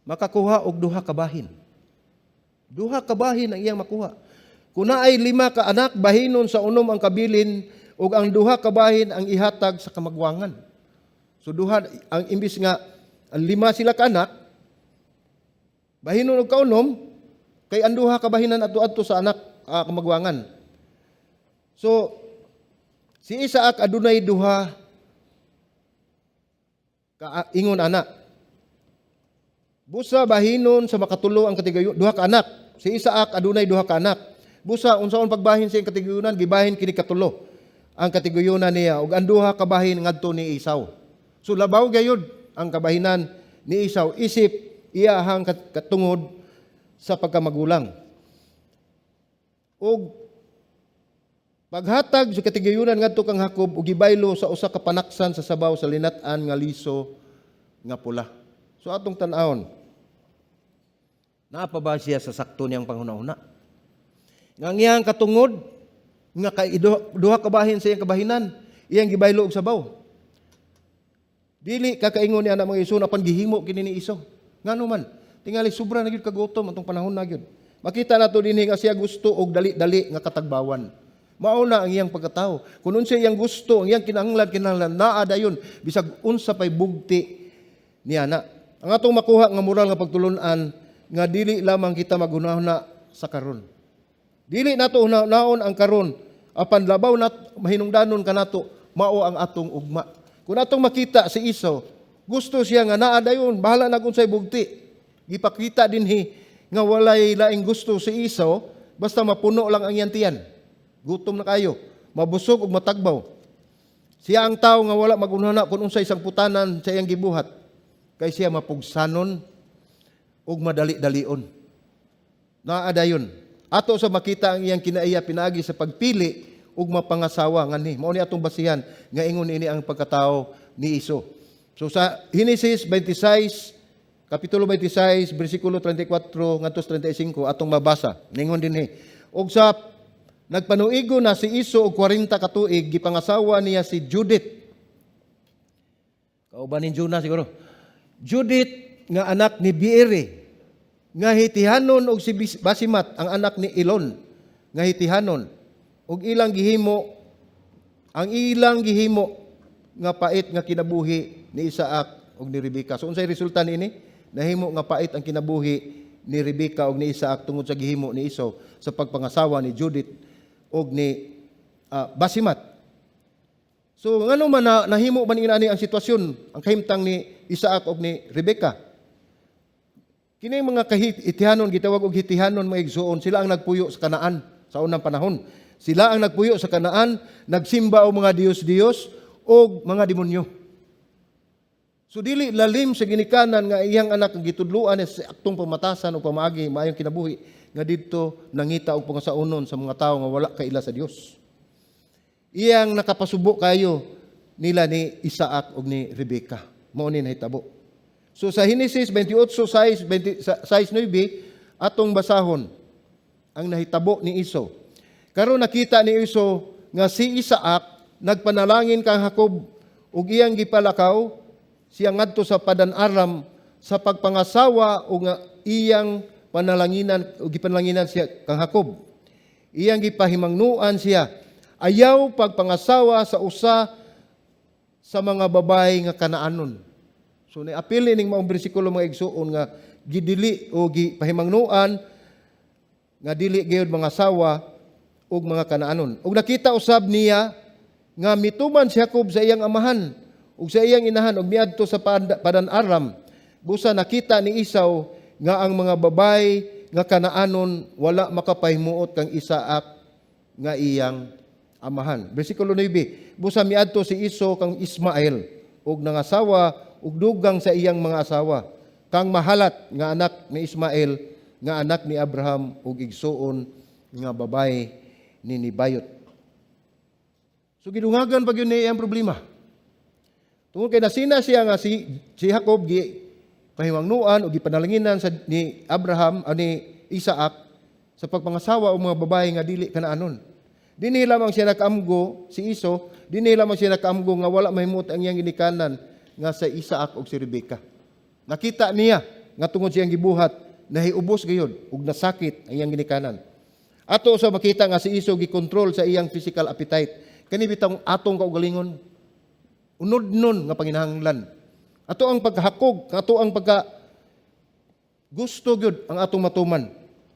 Speaker 1: makakuha og duha ka bahin. Duha ka bahin ang iyang makuha. Kung naay lima ka anak, bahinon sa unom ang kabilin ug ang duha ka bahin ang ihatag sa kamagwangan. So duha ang, imbis nga ang lima sila ka anak, bahinon og kaunom, kay ang duha ka bahinan adto-adto sa anak kamagwangan. So si Isaac adunay duha ka ingon anak. Busa bahinon sa makatulo ang katigayon, duha ka anak. Si Isaac adunay duha ka anak. Busa unsaon pagbahin sa iyang katigayunan, gibahin kini katulo ang katigayunan niya ug ang duha ka bahin ngadto ni Esau. So labaw gayud ang kabahinan ni Esau isip iyahang katungod sa pagkamagulang. Ug paghatag sa katigayunan ngadto kang Jacob ug gibaylo sa usa ka panaksan sa sabaw sa linat-an nga liso nga pula. So atong tan-awon. Naa pa ba siya sa sakto niyang panghuna-huna? Nga ang iyang katungod nga kay duha ka bahin sa iyang kabahinan, iyang gibaylo og sabaw. Dili kakaingon niya na, mga igsoon, apan gihimo kini ni Esau. Ngano man? Tingali sobra na gyud kagutom atong panahon na gyud. Makita nato dinhi nga siya gusto og dali-dali nga katagbawan. Mao na ang iyang pagkatao. Kung unsa iyang gusto, ang iyang kinahanglan, kinahanglan naa dayon bisag unsa pay bugti niya na. Ang atong makuha nga moral nga pagtulun-an nga dili lamang kita maghunahuna sa karon. Dili nato hunaon ang karon, apan labaw nat mahinungdanon kanato mao ang atong ugma. Kung atong makita si Esau, gusto siya nga naa dayon, bahala na kung unsay bugti. Gipakita dinhi nga walay laing gusto si Esau, basta mapuno lang ang iyang tiyan. Gutom na kayo, mabusog ug matagbaw. Siya ang tao nga wala magunhana kung unsay sangputanan sa iyang gibuhat. Kay siya mapugsanon ug madali-dalion. Naa dayon. Ato sa makita ang iyang kinaiya pinaagi sa pagpili ug mapangasawa nganhi. Mao ni atong basihan nga ingon ini ang pagkatao ni Esau. So sa Genesis 26, kapitulo 26, bersikulo 34 ngadto sa 35, atong mabasa. Ningon dinhi. Og sa nagpanuigo na si Esau og 40 ka tuig, gipangasawa niya si Judith. Kauban ni Jonah siguro. Judith nga anak ni Beeri nga Hitihanon og si Basimat ang anak ni Elon nga Hitihanon, ug ilang gihimo ang ilang gihimo nga pait nga kinabuhi ni Isaac ug ni Rebeka. So unsay resulta niini? Nahimo nga pait ang kinabuhi ni Rebeka ug ni Isaac tungod sa gihimo ni Esau sa pagpangasawa ni Judith ug ni Basimat. So ngano man na, nahimo man ingani ang sitwasyon, ang kahimtang ni Isaac ug ni Rebeka? Kini mga kahitihanon, gitawag og Hitihanon, mga igsuon, sila ang nagpuyo sa Kanaan sa unang panahon. Sila ang nagpuyo sa Kanaan, nagsimba og mga diyos-diyos og mga demonyo. So dili lalim sa ginikanan nga iyang anak ang gitudloan sa aktong pamatasan o pamaagi maayong kinabuhi nga didto nangita og pangasaunon sa mga tawo nga wala kaila sa Dios. Iyang nakapasubo kayo nila ni Isaac ug ni Rebeka. Mao ni nahitabo. So sa Genesis 28, 6, 6, 9, atong basahon ang nahitabo ni Esau. Karon nakita ni Esau nga si Isaac nagpanalangin kang Jacob ug iyang gipalakaw siya ngadto sa Padan Aram sa pagpangasawa ug nga iyang panalanginan ug gipanalanginan siya kang Jacob. Iyang gipahimangnuan siya, "Ayaw pagpangasawa sa usa sa mga babae nga Kanaanon." So niapil ning maong bersikulo, mga igsuon, nga gidili o gipahimangnuan nga dili gayud mga asawa ug mga Kanaanon. Ug nakita usab niya nga mituman si Jacob sa iyang amahan ug sa iyang inahan ug miadto sa Padan Aram. Busa nakita ni Esau nga ang mga babae nga Kanaanon wala makapahimuot kang Isaac nga iyang amahan. Bersikulo 9. Busa miadto si Esau kang Ismael ug nangasawa ug dugang sa iyang mga asawa kang Mahalat nga anak ni Ismael nga anak ni Abraham ug igsuon nga babae ni Nebayot. So gidungagan pa gyud niya ang problema. Tungod kay nasina siya nga si Jacob gi pahimangnuan o gipanalanginan sa ni Abraham o ni Isaac sa pagpangasawa og mga babae nga dili Kanaanon. Dinhi lamang siya nakaamgo, si Esau, dinhi lamang siya nakaamgo nga wala mahimut ang iyang ginikanan nga sa Isaac ug si Rebecca. Nakita niya nga tungod siyang gibuhat, nahiubos gayud ug nasakit ang iyang ginikanan. Ato sa makita nga si Esau gikontrol sa iyang physical appetite. Kani bitong atong kaugalingon, unod nun nga panginahanglan. Ato ang pagkahakog, ato ang pagka gusto gyud ang atong matuman.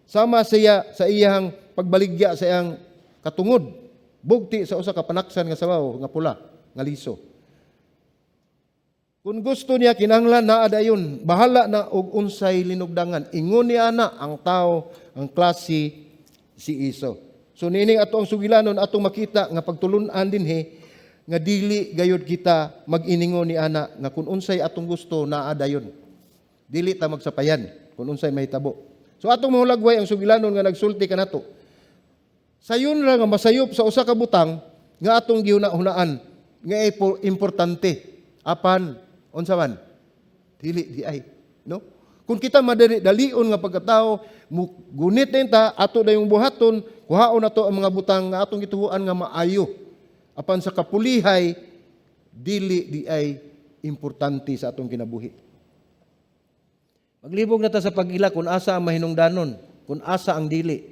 Speaker 1: Sama siya sa iyang pagbaligya sa iyang katungod, bugti sa usa ka panaksan nga sabaw nga pula, nga liso. Kung gusto niya, kinahanglan naa dayon, bahala na og unsay linugdangan. Ingon niya na ang tao, ang klase si Esau. So niining ato ang sugilanon, atong makita nga pagtulun-an dinhi nga dili gayud kita mag-iningon ni ana nga kung unsay atong gusto, naa dayon. Dili ta magsapayan kung unsay mahitabo. So atong mahulagway ang sugilanon nga nagsulti kanato. Sayon ra nga masayop sa usa ka butang nga atong gihuna-hunaan nga importante, apan unsa man, dili di ay, no? Kung kita madali dalion nga pagkatao, gunit na ta ato dayong buhaton, kuhaon nato ang mga butang nga atong gituohan nga maayo, apan sa kapulihay dili di ay importante sa atong kinabuhi. Maglibog na ta sa pag-ila kung asa ang mahinungdanon, kung asa ang dili.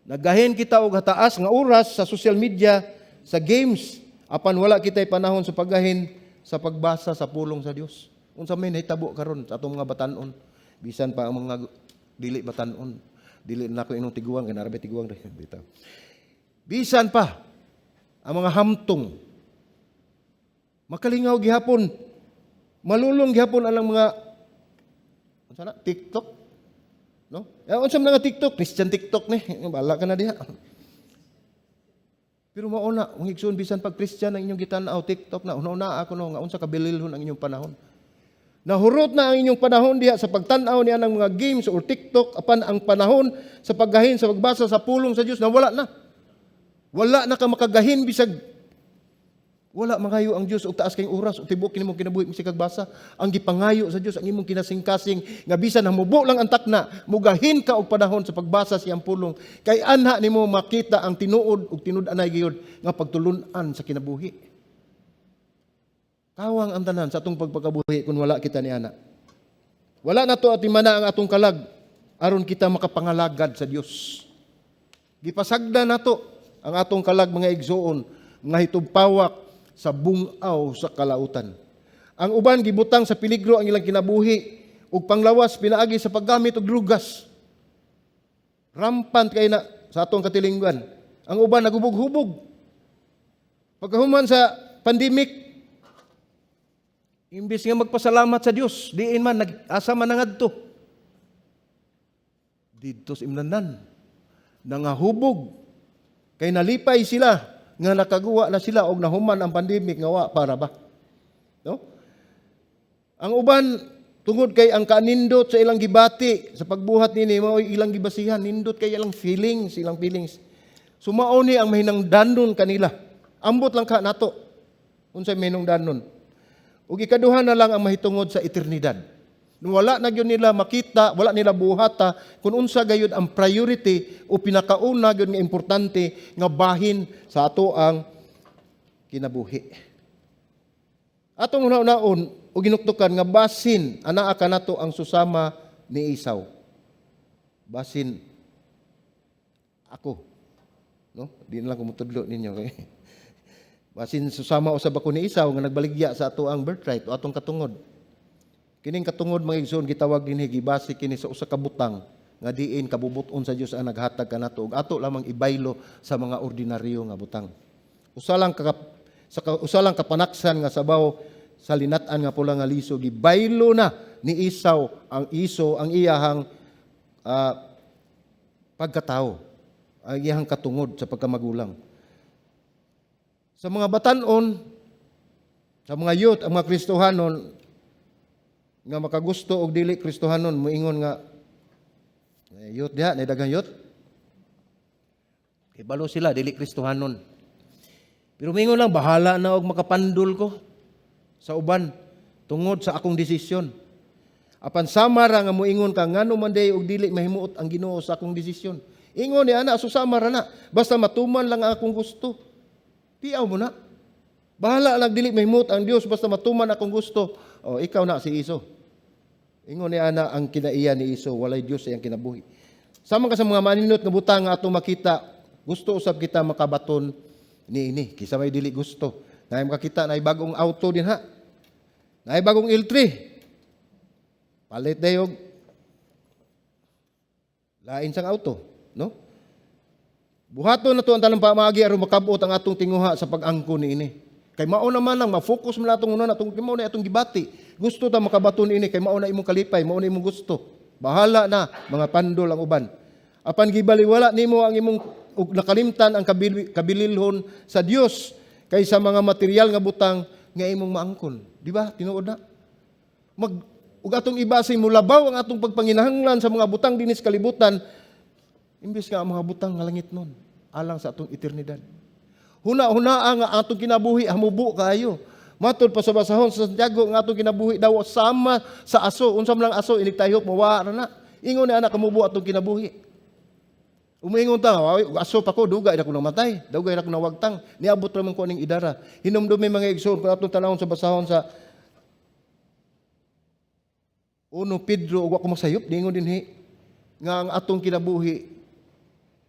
Speaker 1: Nagahin kita og hataas nga oras sa social media, sa games, apan wala kita'y panahon sa paggahin sa pagbasa sa pulong sa Dios. Unsa may nahitabo karon sa atong mga batanon, bisan pa ang mga dili batanon, dili na ko inong tiguang kay narabe tiguang dito. Bisan pa ang mga hamtong, makalingaw gihapon, malulong gihapon ang mga unsa na TikTok, no? Eh, unsa man nga TikTok, Christian TikTok ni, bahala ka na diha. Pero mao na, ang igsoon, bisan pag Christian ang inyong gitan-aw, TikTok na, una-una ako no nga unsa ka bililhon ang inyong panahon. Nahurot na ang inyong panahon diha sa pagtan-aw niya ng mga games or TikTok, apan ang panahon sa paggahin sa pagbasa sa pulong sa Dios nawala na. Wala na ka makagahin, bisag wala mangayo ang Dios og taas kay oras o tibuok kini mong kinabuhi mo basa. Ang gipangayo sa Dios, ang imong kinasingkasing nga bisan hamubo lang ang takna, mugahin ka og panahon sa pagbasa sa iyang pulong kay anha nimo makita ang tinuod ug tinud-anay gayud nga pagtulun-an sa kinabuhi. Kawang ang tanan sa atong pagpakabuhi kung wala kita ni ana. Wala na to atimana ang atong kalag aron kita makapangalagad sa Dios. Gipasagda nato ang atong kalag, mga igsuon, nga hitugpawak sa bungaw sa kalautan. Ang uban gibutang sa peligro ang ilang kinabuhi ug panglawas pinaagi sa paggamit og drugas. Rampant kay na sa atong katilingban. Ang uban nagubog-hubog. Pagkahuman sa pandemic, imbis nga magpasalamat sa Dios, diin man nag-asa man nangadto. Didto sa imnanan, nangahubog kay nalipay sila nga nakaguwa na sila og nahuman ang pandemic nga wa para ba. No? Ang uban, tungod kay ang kanindot sa ilang gibati sa pagbuhat nini, mao ilang gibasihan, nindot kay ilang feelings. So mao ni ang mahinungdanon kanila. Ambot lang ka nato unsay mahinungdanon. Ug ikaduha na lang ang mahitungod sa eternidad. Wala na gyud nila makita, wala nila buhata kung unsa gayud ang priority o pinakauna gyud nga importante nga bahin sa ato ang kinabuhi. Atong una-unaon o ginuktukan nga basin anaa kanato ang susama ni Esau. Basin ako. No? Di na lang ko mutudlo ninyo. Basin susama usab ako ni Esau nga nagbaligya sa ato ang birthright o atong katungod. Kining katungod, mga igsoon, gitawag dinhi, gibase kini sa usa ka butang nga diin kabubut-on sa Dios ang naghatag kanato ug ato lamang ibaylo sa mga ordinaryo nga butang. Usa lang kapanaksan nga sabaw sa linat-an nga pula nga liso, gibaylo na ni Esau ang iso ang iyahang pagkatao, ang iyahang katungod sa pagkamagulang. Sa mga batanon, sa mga youth, ang mga Kristohanon nga makagusto og dili Kristohanon, moingon nga youth diha, nay daghang youth. Kibalo sila dili Kristohanon. Pero moingon lang, "Bahala na og makapandol ko sa uban tungod sa akong desisyon." Apan sama ra nga moingon ka, "Ngano man day og dili mahimuot ang Ginoo sa akong desisyon?" Ingon ni ana, susama ra na. "Basta matuman lang ang akong gusto." Piaw mo na. "Bahala lang dili mahimuot ang Dios basta matuman akong gusto." Oh, ikaw na si Esau. Ingon ni ana ang kinaiya ni Esau, walay Dios sa iyang kinabuhi. Sama ka sa mga maninot nga butang nga atong makita, gusto usab kita makabaton ni ini. Kisa may dili gusto? Naay makakita naay bagong auto din ha. Naay bagong L3. Palit dayog lain sang auto, no? Buhaton na to ang tanang pamaagi aron makabot ang atong tinguha sa pag-angkon niini. Kay mao naman lang ma-focus man atong una atong mao na atong gibati. Gusto ta makabaton ini kay mao na imong kalipay, mao na imong gusto. Bahala na mga pandol ang uban. Apan gibaliwala nimo ang imong ug nakalimtan ang kabililhon sa Dios kaysa mga material nga butang nga imong maangkon. Di ba? Tinuod na. Ug atong ibase, mulabaw ang atong pagpanginahanglan sa mga butang dinis kalibutan imbes nga ang mga butang nga langit nun alang sa atong eternidad. Huna-huna nga atong kinabuhi hamubo kaayo. Matod pa sa basahon sa Santiago nga atong kinabuhi daw sama sa aso. Unsa man lang aso, inig tayhop mawa ra na. Ingon ni ana kamubo atong kinabuhi. Umiingon ta, "Ay, aso pa ko, dugay na ko namatay, dugay na ko nawagtang, niabot ra man ko aning idara." Hinumdumi, mga igsoon, kung atong tanawon sa basahon sa 1 Pedro, ug wa ko masayop, niingon dinhi nga ang atong kinabuhi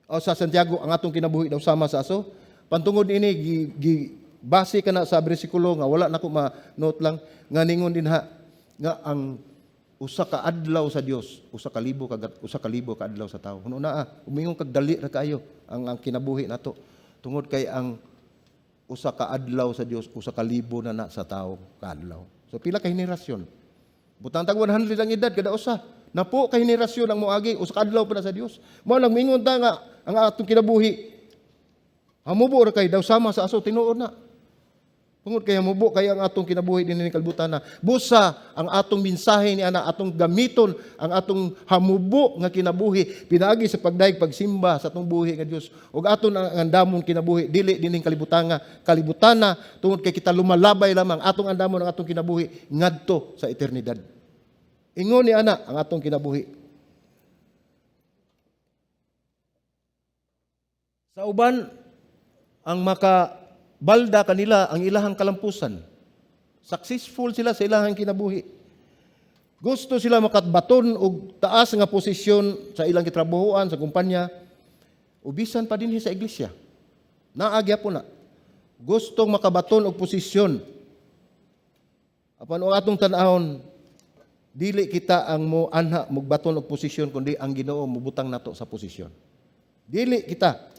Speaker 1: o sa Santiago, ang atong kinabuhi daw sama sa aso. Pantungod ini gi base kana sa bersikulo nga wala nako ma-note lang nga ningon dinha nga ang 1 ka adlaw sa Dios 1,000 ka adlaw sa tawo. Huno na umingon kag dali ra kaayo ang kinabuhi nato tungod kay ang 1 ka adlaw sa Dios 1,000 na na sa tawo ka adlaw. So pila ka henerasyon? Butang tag 100 ang edad kada usa. Napo ka henerasyon ang moagi, 1 ka adlaw pa na sa Dios. Mao lang mingon ta nga ang atong kinabuhi hamubo ra kay daw sama sa aso, tinuod na. Tungod kay hamubo kay ang atong kinabuhi dinhi kalibutan na. Busa ang atong mensahe ni ana, atong gamiton ang atong hamubo nga kinabuhi pinaagi sa pagdayeg, pagsimba sa atong buhi nga Dios. Ug aton ang andamon kinabuhi dili dinhing kalibutan nga kalibutana tungod kay kita lumalabay lamang, atong andamon ang atong kinabuhi ngadto sa eternidad. Ingon ni ana ang atong kinabuhi. Sa uban, ang makabalda kanila ang ilahang kalampusan. Successful sila sa ilahang kinabuhi. Gusto sila makabaton og taas nga posisyon sa ilang gitrabahoan, sa kumpanya, o bisan pa dinhi sa iglesia. Naa gyapon na. Gustong makabaton og posisyon. Apan ang atong tan-awon, dili kita ang mo anha mugbaton og posisyon kundi ang Ginoo mobutang nato sa posisyon. Dili kita.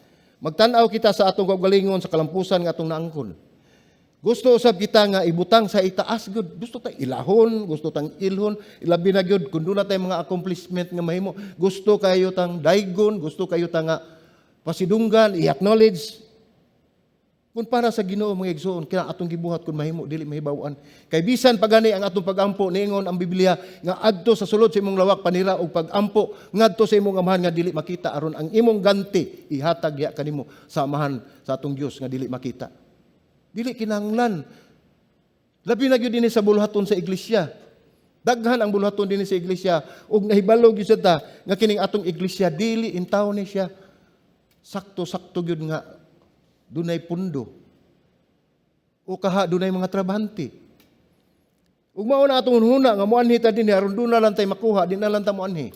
Speaker 1: Magtan-aw kita sa atong kaugalingon, sa kalampusan nga atong naangkon. Gusto usab kita nga ibutang sa itaas gud. Gusto ta ilahon, gusto tang ilhon, ilabi na gyud kun duna tay mga accomplishment nga mahimo. Gusto kayo tang daygon, gusto kayo ta nga pasidunggan, i-acknowledge. Kung para sa Ginoo, mga igsoon, kina atong gibuhat kung mahimo dili mahibaw-an. Kay bisan pa gani ang atong pagampo, niingon ang Biblia nga adto sa sulod sa imong lawak panira og pagampo ngadto sa imong Amahan nga dili makita aron ang imong ganti ihatag diha kanimo sa Amahan sa atong Dios nga dili makita. Dili kinahanglan. Labi na gyud dinhi sa buluhaton sa iglesia. Daghan ang buluhaton dinhi sa iglesia ug nahibalo gyud sad ta nga kining atong iglesia dili intawon ni siya sakto-sakto gyud nga dunay pundo o kaha dunay mga trabahante. Ug mao na atong hunhuna nga moanhi ta dinhi aron duna lang tay makuha, di na lang ta moanhi.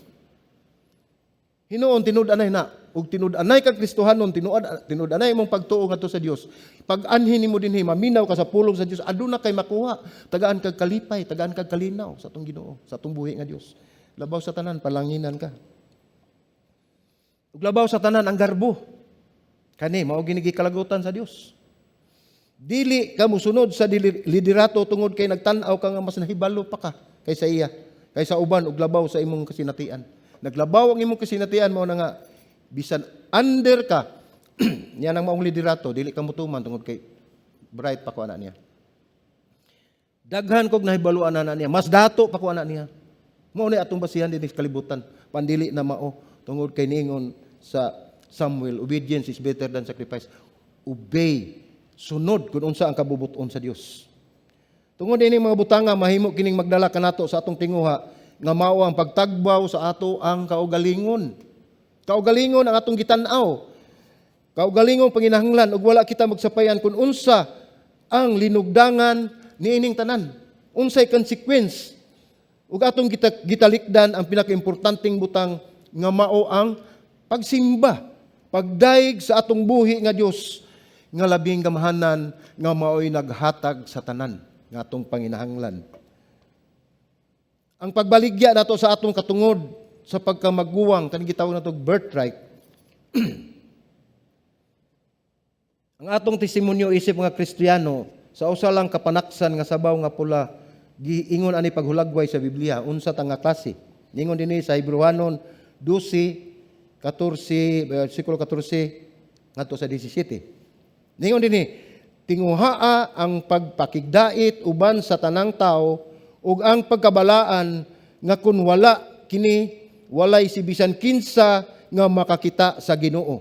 Speaker 1: Hinuon tinud-anay na ug tinud-anay ka Kristohanon, tinud-anay imong pagtuo ngadto sa Dios. Pag anhi nimo dinhi, maminaw ka sa pulong sa Dios, aduna kay makuha. Tagaan kag kalipay, tagaan kag kalinaw sa atong Ginoo, sa atong buhi nga Dios. Labaw sa tanan, palanginan ka. Ug labaw sa tanan, ang garbo. Kani mao gini gikalagutan sa Dios. Dili ka musunod sa liderato tungod kay nagtan-aw ka nga mas nahibalo pa ka kaysa iya, kaysa uban ug labaw sa imong kasinatian. Naglabaw ang imong kasinatian, mao na nga bisan under ka niya nang maong liderato, dili ka mutuman tungod kay bright pa ko ana niya. Daghan kog nahibaluan ana niya, mas dato pa ko ana niya. Mao ni atong basihan dinhi sa kalibutan, pandili na mao tungod kay niingon sa Samuel, "Obedience is better than sacrifice." Obey, sunod kung unsa ang kabubuton sa Dios. Tungod ini mga butanga, mahimo kining magdala kanato sa atong tinguha nga mao ang pagtagbaw sa ato ang kaugalingon. Kaugalingon ang atong gitan-aw. Kaugalingong panginahanglan ug wala kita magsapayan kung unsa ang linugdangan niining tanan. Unsay consequence ug atong gitalikdan ang pinakaimportanteng butang nga mao ang pagsimba, pagdayeg sa atong buhi nga Dios nga labing gamhanan nga mao'y naghatag sa tanan nga atong panginahanglan. Ang pagbaligya nato sa atong katungod sa pagkamaguwang, kaning gitawag nato birthright. Ang atong testimonyo isip mga Kristiyano sa usa lang kapanaksan nga sabaw nga pula, giingon ani paghulagway sa Biblia unsa ta nga klase. Ningon dinhi sa Hebrewanon 12, 14, versikulo 14 ngadto sa 17. Ningon dinhi, "Tinguhaa ang pagpakigdait uban sa tanang tao ug ang pagkabalaan nga kun wala kini, walay si bisan kinsa nga makakita sa Ginoo.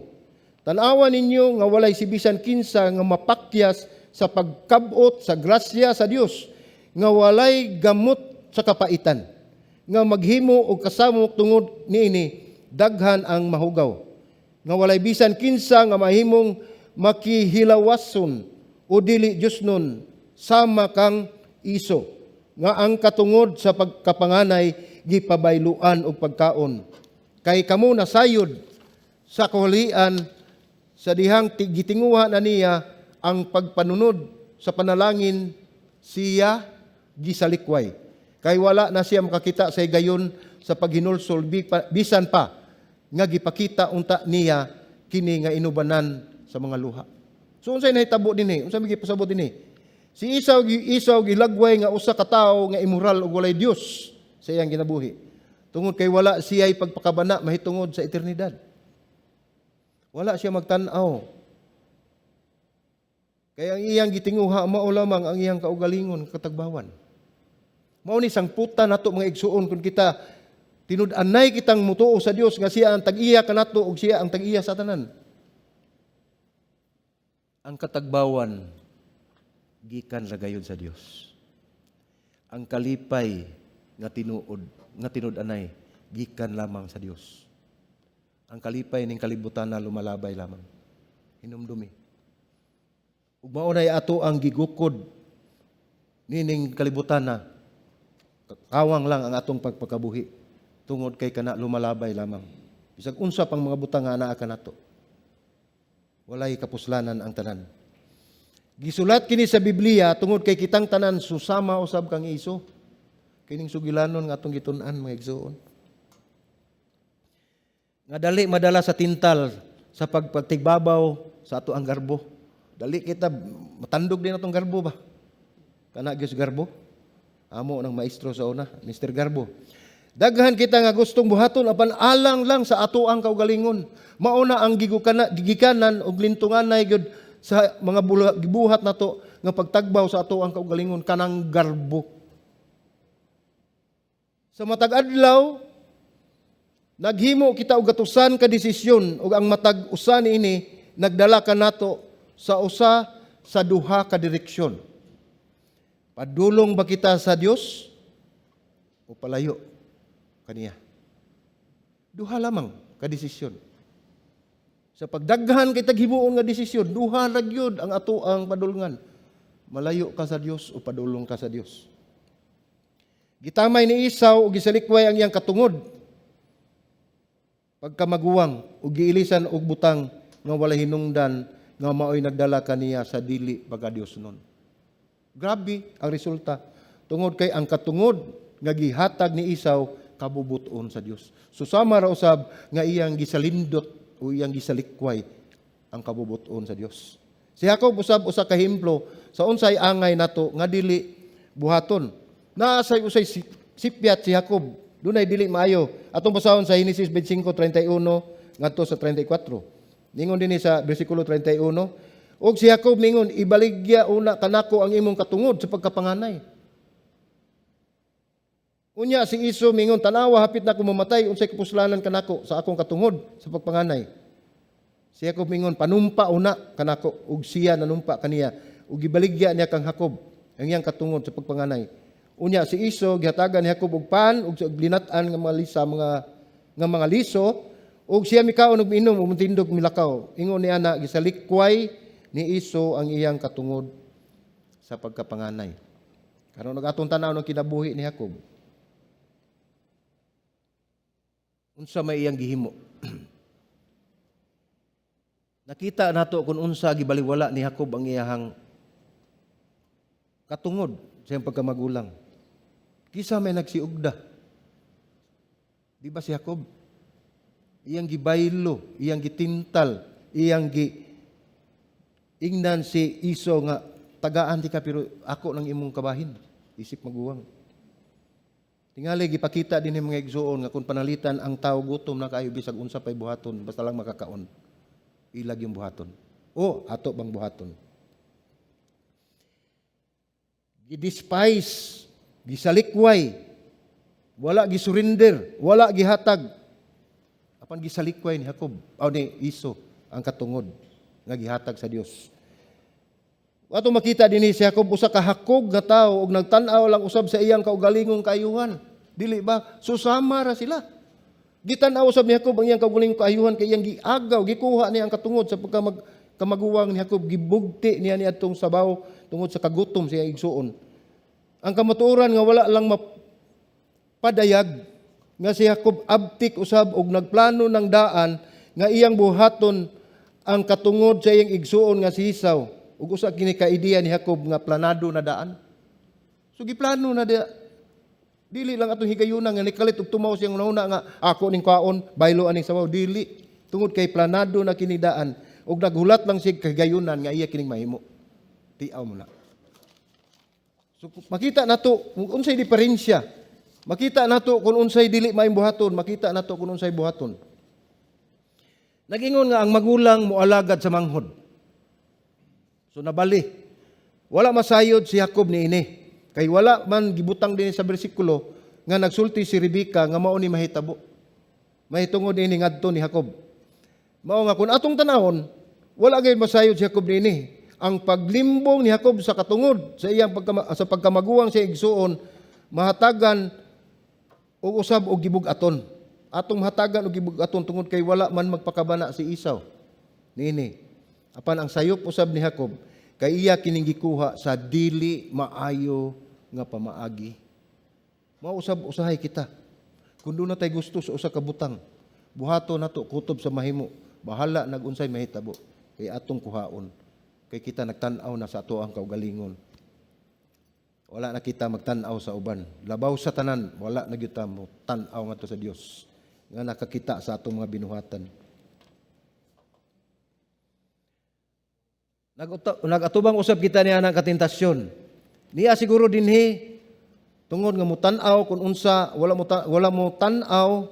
Speaker 1: Tan-awa ninyo nga walay si bisan kinsa nga mapakyas sa pagkabot sa grasya sa Dios nga walay gamot sa kapaitan nga maghimo og kasamok. Tungod niini daghan ang mahugaw nga walay bisan kinsa nga mahimong makihilawason o dili Diosnon sama kang Esau nga ang katungod sa pagkapanganay gipabayluan og pagkaon. Kay kamo nasayod sa kahulian sa dihang gitinguha na niya ang pagpanunod sa panalangin, siya gisalikway. Kay wala na siya makakita sa higayon sa paghinulsol bisan pa nga gipakita unta niya kini nga inubanan sa mga luha." So unsay nahitabo dinhi? Unsa may gipasabot dinhi? Si Esau gilagway nga usa ka tawo nga immoral ug walay Dios sa iyang ginabuhi. Tungod kay wala siya pagpakabana mahitungod sa eternidad. Wala siya magtan-aw. Kaya ang iyang gitinguha mao lamang ang iyang kaugalingon, katagbawan. Mao ni sangputan nato, mga igsuon, kung kita tinud-anay kitang mutuo sa Dios nga siya ang tag-iya kanato ug siya ang tag-iya sa tanan. Ang katagbawan gikan ra gayud sa Dios. Ang kalipay nga tinuod nga tinud-anay gikan lamang sa Dios. Ang kalipay ning kalibutan na lumalabay lamang. Hinumdumi. Ug mao nay ato ang gigukod nining kalibutan na kawang lang ang atong pagpakabuhi tungod kay kana lumalabay lamang. Bisag unsa pang mga butang nga anaa kanato. Walay kapuslanan ang tanan. Gisulat kini sa Biblia tungod kay kitang tanan susama usab kang Esau. Kining sugilanon nga atong gitun-an, mga igsuon. Nga dali madala sa tintal sa pagpagtigbabaw sa ato ang garbo. Dali kita matandog din atong garbo ba? Kana gyud garbo. Amo ng maestro sa una, Mr. Garbo. Daghan kita nga gustong buhaton apan alang lang sa ato ang kaugalingon. Mao na ang gigukana, gigikanan og lintunganay gyud sa mga gibuhat nato nga pagtagbaw sa ato ang kaugalingon, kanang garbo. Sa matag adlaw, naghimo kita og gatusan ka desisyon ug ang matag usa niini nagdala kanato sa usa sa duha ka direksyon. Padulong ba kita sa Dios? O palayo kaniya. Duha lamang ka desisyon. Sa pagdaghan kay tag himuon nga desisyon, duha ra gyud ang ato ang padulngan. Malayo ka sa Dios o padulong ka sa Dios. Gitamay ni Esau ug gisalikway ang iyang katungod pagkamaguwang ug giilisan og butang nga walay hinungdan nga maoy nagdala kaniya sa dili pagka-Diosnon. Grabe ang resulta. Tungod kay ang katungod nga gihatag ni Esau kabubuton sa Dios. So sama ra usab nga iyang gisalindot o iyang gisalikway ang kabubuton sa Dios. Si Jacob usab usa ka ehemplo sa unsay angay nato nga dili buhaton. Naa say usay sipyat si Jacob. Dunay dili maayo. Atong basahon sa Genesis 25:31 ngadto sa 34. Ningon dinhi sa bersikulo 31, "Og si Jacob mingon, 'Ibaligya una kanako ang imong katungod sa pagkapanganay.' Unya si Esau mingon, 'Tanawa, hapit na ko mamatay, unsay kapuslanan kanako sa akong katungod sa pagpanganay?' Si Jacob mingon, 'Panumpa una kanako,' ug siya nanumpa kaniya ug gibaligya niya kang Jacob ang iyang katungod sa pagpanganay. Unya si Esau gihatagan ni Jacob og pan ug sa linat-an nga mga lisa mga nga mga liso, ug siya mikaon ug miinom ug motindog milakaw. Ingon ni ana, gisalikway ni Esau ang iyang katungod sa pagkapanganay." Karon atong tan-aw ng kinabuhi ni Jacob. Unsa may iyang gihimo? Nakita nato kung unsa gibaliwala ni Jacob ang iyahang katungod sa iyang pagkamagulang. Kinsa may nagsiugda? Di ba si Jacob? Iyang gibaylo, iyang gitintal, iyang gi ingnan si Esau nga tagaan ti ka pero ako nang imong kabahin isip maguwang. Tingali gipakita din ni mga igsuon nga kung panalitan ang tao gutom na kaayo, bisag unsa pay buhaton basta lang makakaon. Ilag yung buhaton. O ato bang buhaton? Gi-despise, gisalikway, wala gisurrender, wala gihatag. Apan gisalikway ni Jacob, o ni Esau ang katungod nga gihatag sa Dios. Ato makita dinhi si Jacob usa ka hakog nga tawo ug nagtan-aw lang usab sa iyang kaugalingong kaayuhan. Dili ba? Susama ra sila. Gitan-aw usab ni Jacob ang iyang kaugalingong kaayuhan kay iyang giagaw, gikuha niya ang katungod sa pagkamag kamaguwang ni Jacob, gibugti niya niadtong sabaw tungod sa kagutom sa iyang igsuon. Ang kamatuoran nga wala lang mapadayag nga si Jacob abtik usab og nagplano ng daan nga iyang buhaton ang katungod sa iyang igsuon nga si Esau. Ug usa kini ka ideya ni Jacob nga planado na daan. So giplano na dia. Dili lang atong higayuna nga nikalit og tumaw siyang una nga ako ning kaon, baylo aning sabaw, dili. Tungod kay planado na kini daan ug naghulat lang siya kahigayunan nga iya kining mahimo. Tiaw mo na. So makita nato kung unsay diferensya. Makita nato kung unsay dili maayong buhaton, makita nato kung unsay buhaton. Nagingon nga ang magulang moalagad sa manghod. So nabali. Wala masayod si Jacob niini. Kay wala man gibutang din sa bersikulo nga nagsulti si Rebecca nga mao ni mahitabo. Mahitungod ini ngadto ni Jacob. Mao nga kung atong tanawon, wala gayud masayod si Jacob niini. Ang paglimbong ni Jacob sa katungod sa iyang sa pagkamaguwang sa igsuon mahatagan og usab og gibug-aton. Atong mahatagan og gibug-aton tungod kay wala man magpakabana si Esau niini. Apan ang sayop usab ni Jacob kay iya kining gikuha sa dili maayo nga pamaagi. Mao usab usahay kita. Kung duna tay gusto sa usa ka butang, buhaton nato kutob sa mahimo. Bahala nag unsay mahitabo kay atong kuhaon. Kay kita nagtan-aw na sa ato ang kaugalingon. Wala na kita magtan-aw sa uban. Labaw sa tanan, wala na gyud ta mo tan-aw ngadto sa Dios nga nakakita sa atong mga binuhatan. Nagatubang usab kita niya ng katentasyon. Niya siguro dinhi tungod nga mutan-aw kung unsa wala mo tan-aw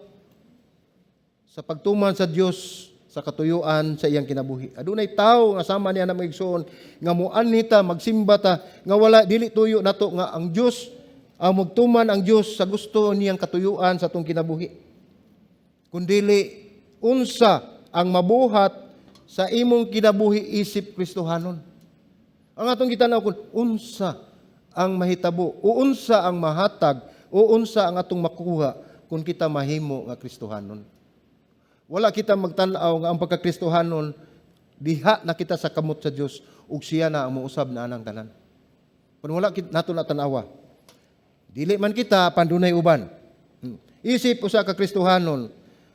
Speaker 1: sa pagtuman sa Dios sa katuyuan sa iyang kinabuhi. Adunay tawo nga sama niya na mga igsoon nga muanhi ta, magsimba ta nga wala dili tuyo nato nga ang Dios ang magtuman ang Dios sa gusto niyang katuyuan sa atong kinabuhi. Kun dili unsa ang mabuhat sa imong kinabuhi isip Kristohanon. Ang atong gitan-aw kung unsa ang mahitabo o unsa ang mahatag o unsa ang atong makuha kung kita mahimo nga Kristohanon. Wala kita magtan-aw nga ang pagkakristohanon diha na kita sa kamot sa Dios ug siya na ang mousab na anang tanan. Kung wala kit nato na tan-awa. Dili man kita pandunay uban. Isip usa ka Kristohanon,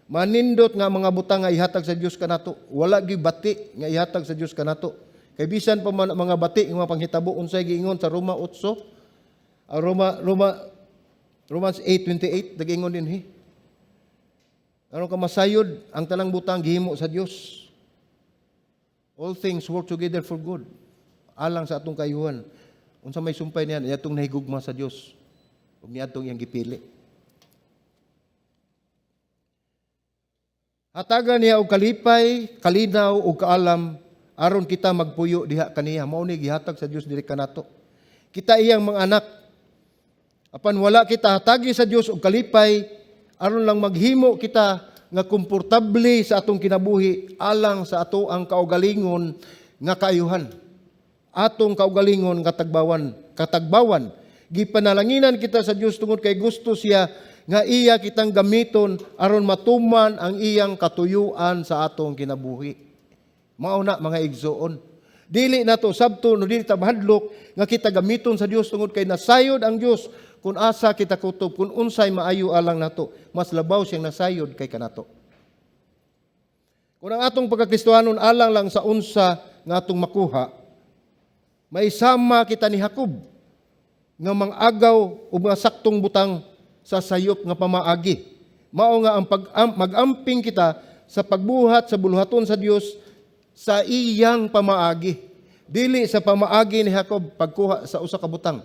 Speaker 1: manindot nga mga butang nga ihatag sa Dios kanato. Wala gyud bati nga ihatag sa Dios kanato. Kay bisan pa man ang mga bati nga mga panghitabo, unsay giingon sa Roma 8? Ah, Roma Roma Romans 8:28 nagingon dinhi. Aron ka masayod, ang tanang butang gihimo sa Dios. All things work together for good. Alang sa atong kayuhan. Unsa may sumpay niyan, atong nahigugma sa Dios ug niadtong iyang gipili. Hatagan niya og kalipay, kalinaw ug kaalam aron kita magpuyo diha kaniya. Mao ni gihatag sa Dios diri kanato. Kita iyang mga anak. Apan wala kita hatagi sa Dios og kalipay aron lang maghimo kita nga komportable sa atong kinabuhi alang sa ato ang kaugalingon nga kaayuhan. Atong kaugalingon nga tagbawan, katagbawan. Gipanalanginan kita sa Dios tungod kay gusto siya nga iya kitang gamiton aron matuman ang iyang katuyuan sa atong kinabuhi. Mao na, mga igsoon. Dili nato sabto no dili ta mahadlok nga kita gamiton sa Dios tungod kay nasayod ang Dios kung asa kita kutob, kung unsay maayo alang nato. Mas labaw siyang nasayod kay kanato. Kung ang atong pagkakristohanon alang lang sa unsa nga atong makuha, maisama kita ni Jacob nga mang-agaw og mga saktong butang sa sayop nga pamaagi. Mao nga ang mag-amping kita sa pagbuhat sa buluhaton sa Dios sa iyang pamaagi. Dili sa pamaagi ni Jacob pagkuha sa usa ka butang.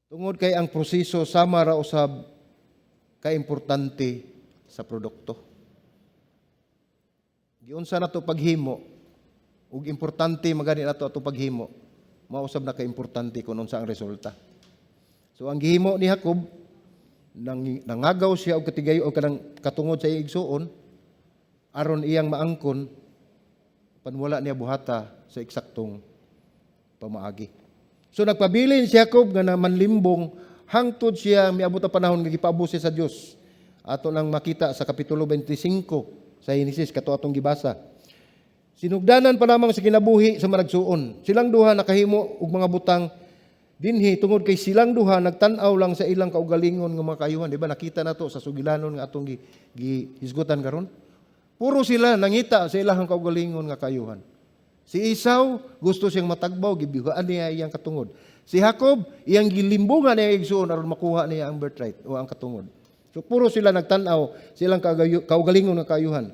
Speaker 1: Tungod kay ang proseso sama ra usab kaimportante sa produkto. Giunsa nato paghimo ug importante magani nato ato paghimo, mausab na kaimportante kung unsa ang resulta. So ang gihimo ni Jacob, nangagaw siya og katigayo og kanang katungod sa iyang igsuon aron iyang maangkon, panwala niya buhata sa eksaktong pamaagi. So nagpabilin si Jacob nga namanlimbong hangtod siya miabot ang panahon nga gipaabot siya sa Dios. Ato nang makita sa Kapitulo 25 sa Genesis kato atong gibasa. Sinugdanan pa lamang sa kinabuhi sa managsuon. Silang duha nakahimo og mga butang dinhi tungod kay silang duha nagtan-aw lang sa ilang kaugalingon nga mga kayuhan. Di ba nakita nato sa sugilanon nga atong gihisgutan karon? Puro sila nangita sa ilang kaugalingon nga kayuhan. Si Esau gusto siyang matagbaw, gibihuan niya iyang katungod. Si Jacob, iyang gilimbungan niya igsuon aron makuha niya ang birthright o ang katungod. So puro sila nagtan-aw sa ilang kaugalingon nga kayuhan.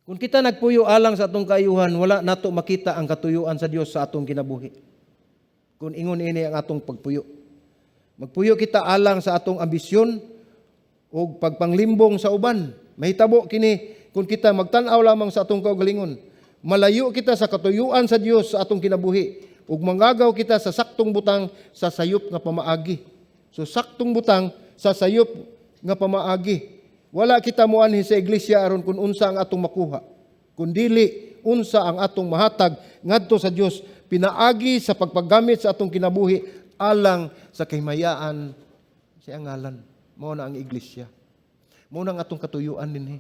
Speaker 1: Kung kita nagpuyo alang sa atong kaayuhan, wala nato makita ang katuyuan sa Dios sa atong kinabuhi. Kung ingon ini ang atong pagpuyo. Magpuyo kita alang sa atong ambisyon o pagpanglimbong sa uban. Mahitabo kini kung kita magtan-aw lamang sa atong kaugalingon. Malayo kita sa katuyuan sa Dios sa atong kinabuhi ug mangagaw kita sa saktong butang sa sayop nga pamaagi. So saktong butang sa sayop nga pamaagi. Wala kita moanhi sa iglesia aron kung unsa ang atong makuha, kundili unsa ang atong mahatag ngadto sa Dios pinaagi sa pagpagamit sa atong kinabuhi alang sa kahimayaan sa iyang ngalan. Mao na ang iglesia. Mao na ang atong katuyuan dinhi.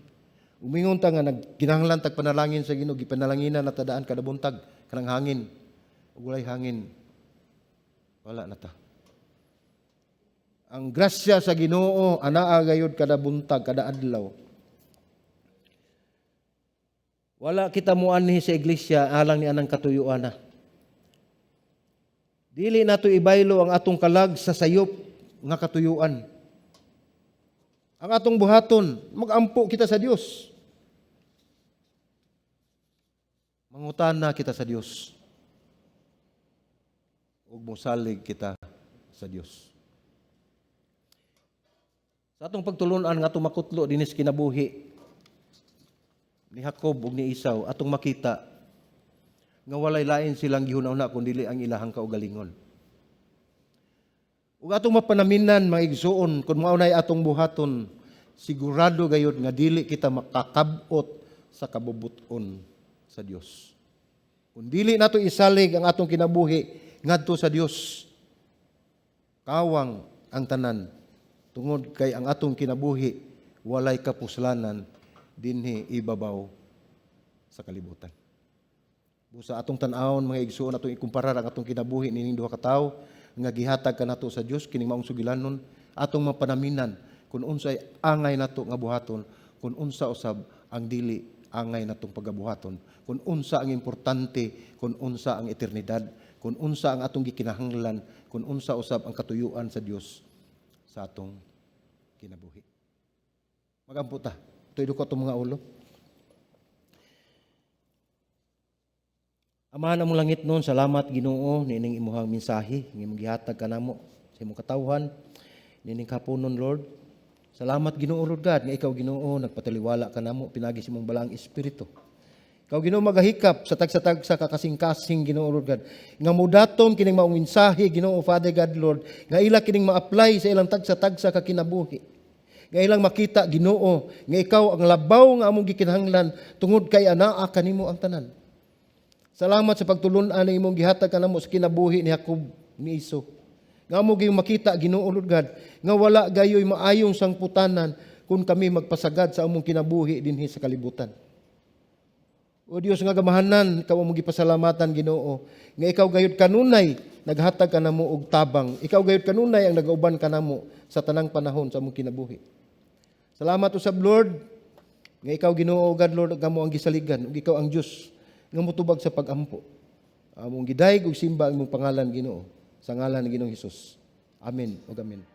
Speaker 1: Umingon ta nga nagkinahanglan tag panalangin sa Ginoo, gipanalanginan na tadaan kada buntag kanang hangin. Ug walay hangin, wala na ta. Ang grasya sa Ginoo anaa gayud kada buntag, kada adlaw. Wala kita moanhi sa iglesia alang ni anang katuyuan na. Dili nato ibaylo ang atong kalag sa sayop nga katuyuan. Ang atong buhaton, magampo kita sa Dios. Mangutana kita sa Dios. Ug mosalig kita sa Dios. Sa atong pagtulunan nga atong makutlo dinis kinabuhi ni Jacob ug ni Esau, atong makita nga walay lain silang gihuna-huna kun dili ang ilahang kaugalingon. Ug atong mapanaminan, mga igsuon, kung mao nay atong buhaton, sigurado gayud nga dili kita makakab-ot sa kabubuton sa Dios. Kung dili nato isalig ang atong kinabuhi ngadto sa Dios. Kawang ang tanan tungod kay ang atong kinabuhi walay kapuslanan dinhi ibabaw sa kalibutan. Busa atong tan-awon, mga igsuon, atong ikumparar ang atong kinabuhi nining duha ka tawo nga gihatag kanato sa Dios kining maong sugilanon, atong mapanaminan kung unsay angay nato nga buhaton, kung unsa usab ang dili angay natong pagabuhaton, kung unsa ang importante, kung unsa ang eternidad, kung unsa ang atong gikinahanglan, kung unsa usab ang katuyuan sa Dios sa atong kinabuhi. Magampo ta. Tuyo ko atong mga ulo. Ama namong langitnon, salamat, Ginoo, niining imuhang mensahe nga imong gihatag kanamo sa imong katawhan niining kapunon, Lord. Salamat, Ginoo Lord God, nga ikaw, Ginoo, nagpataliwala kanamo pinagi sa imong Balaang Espiritu. Ikaw, Ginoo, magahikap sa tagsa-tagsa kakasing-kasing, Ginoo Lord God, nga mudaton kining maong mensahe, Ginoo Father God Lord, nga ila kining ma-apply sa ilang tagsa-tagsa ka kinabuhi. Nga ilang makita, Ginoo, nga ikaw ang labaw nga among gikinahanglan tungod kay anaa kanimo ang tanan. Salamat sa pagtulun-an nga imong gihatag kanamo sa kinabuhi ni Jacob, ni Esau. Nga amo gayong makita, Ginoo Lord God, nga wala gayoy maayong sangputanan kung kami magpasagad sa among kinabuhi dinhi sa kalibutan. O Dios nga gamahanan, ikaw among gipasalamatan, Ginoo, nga ikaw gayud kanunay naghatag kanamo og tabang. Ikaw gayud kanunay ang nagauban kanamo sa tanang panahon sa among kinabuhi. Salamat usab, Lord, nga ikaw, Ginoo God Lord, ang amo ang gisaligan ug ikaw ang Dios nga motubag sa pagampo. Among gidayeg ug simba ang imong pangalan, Ginoo, sa ngalan ni Ginoong Hesus. Amen ug amen.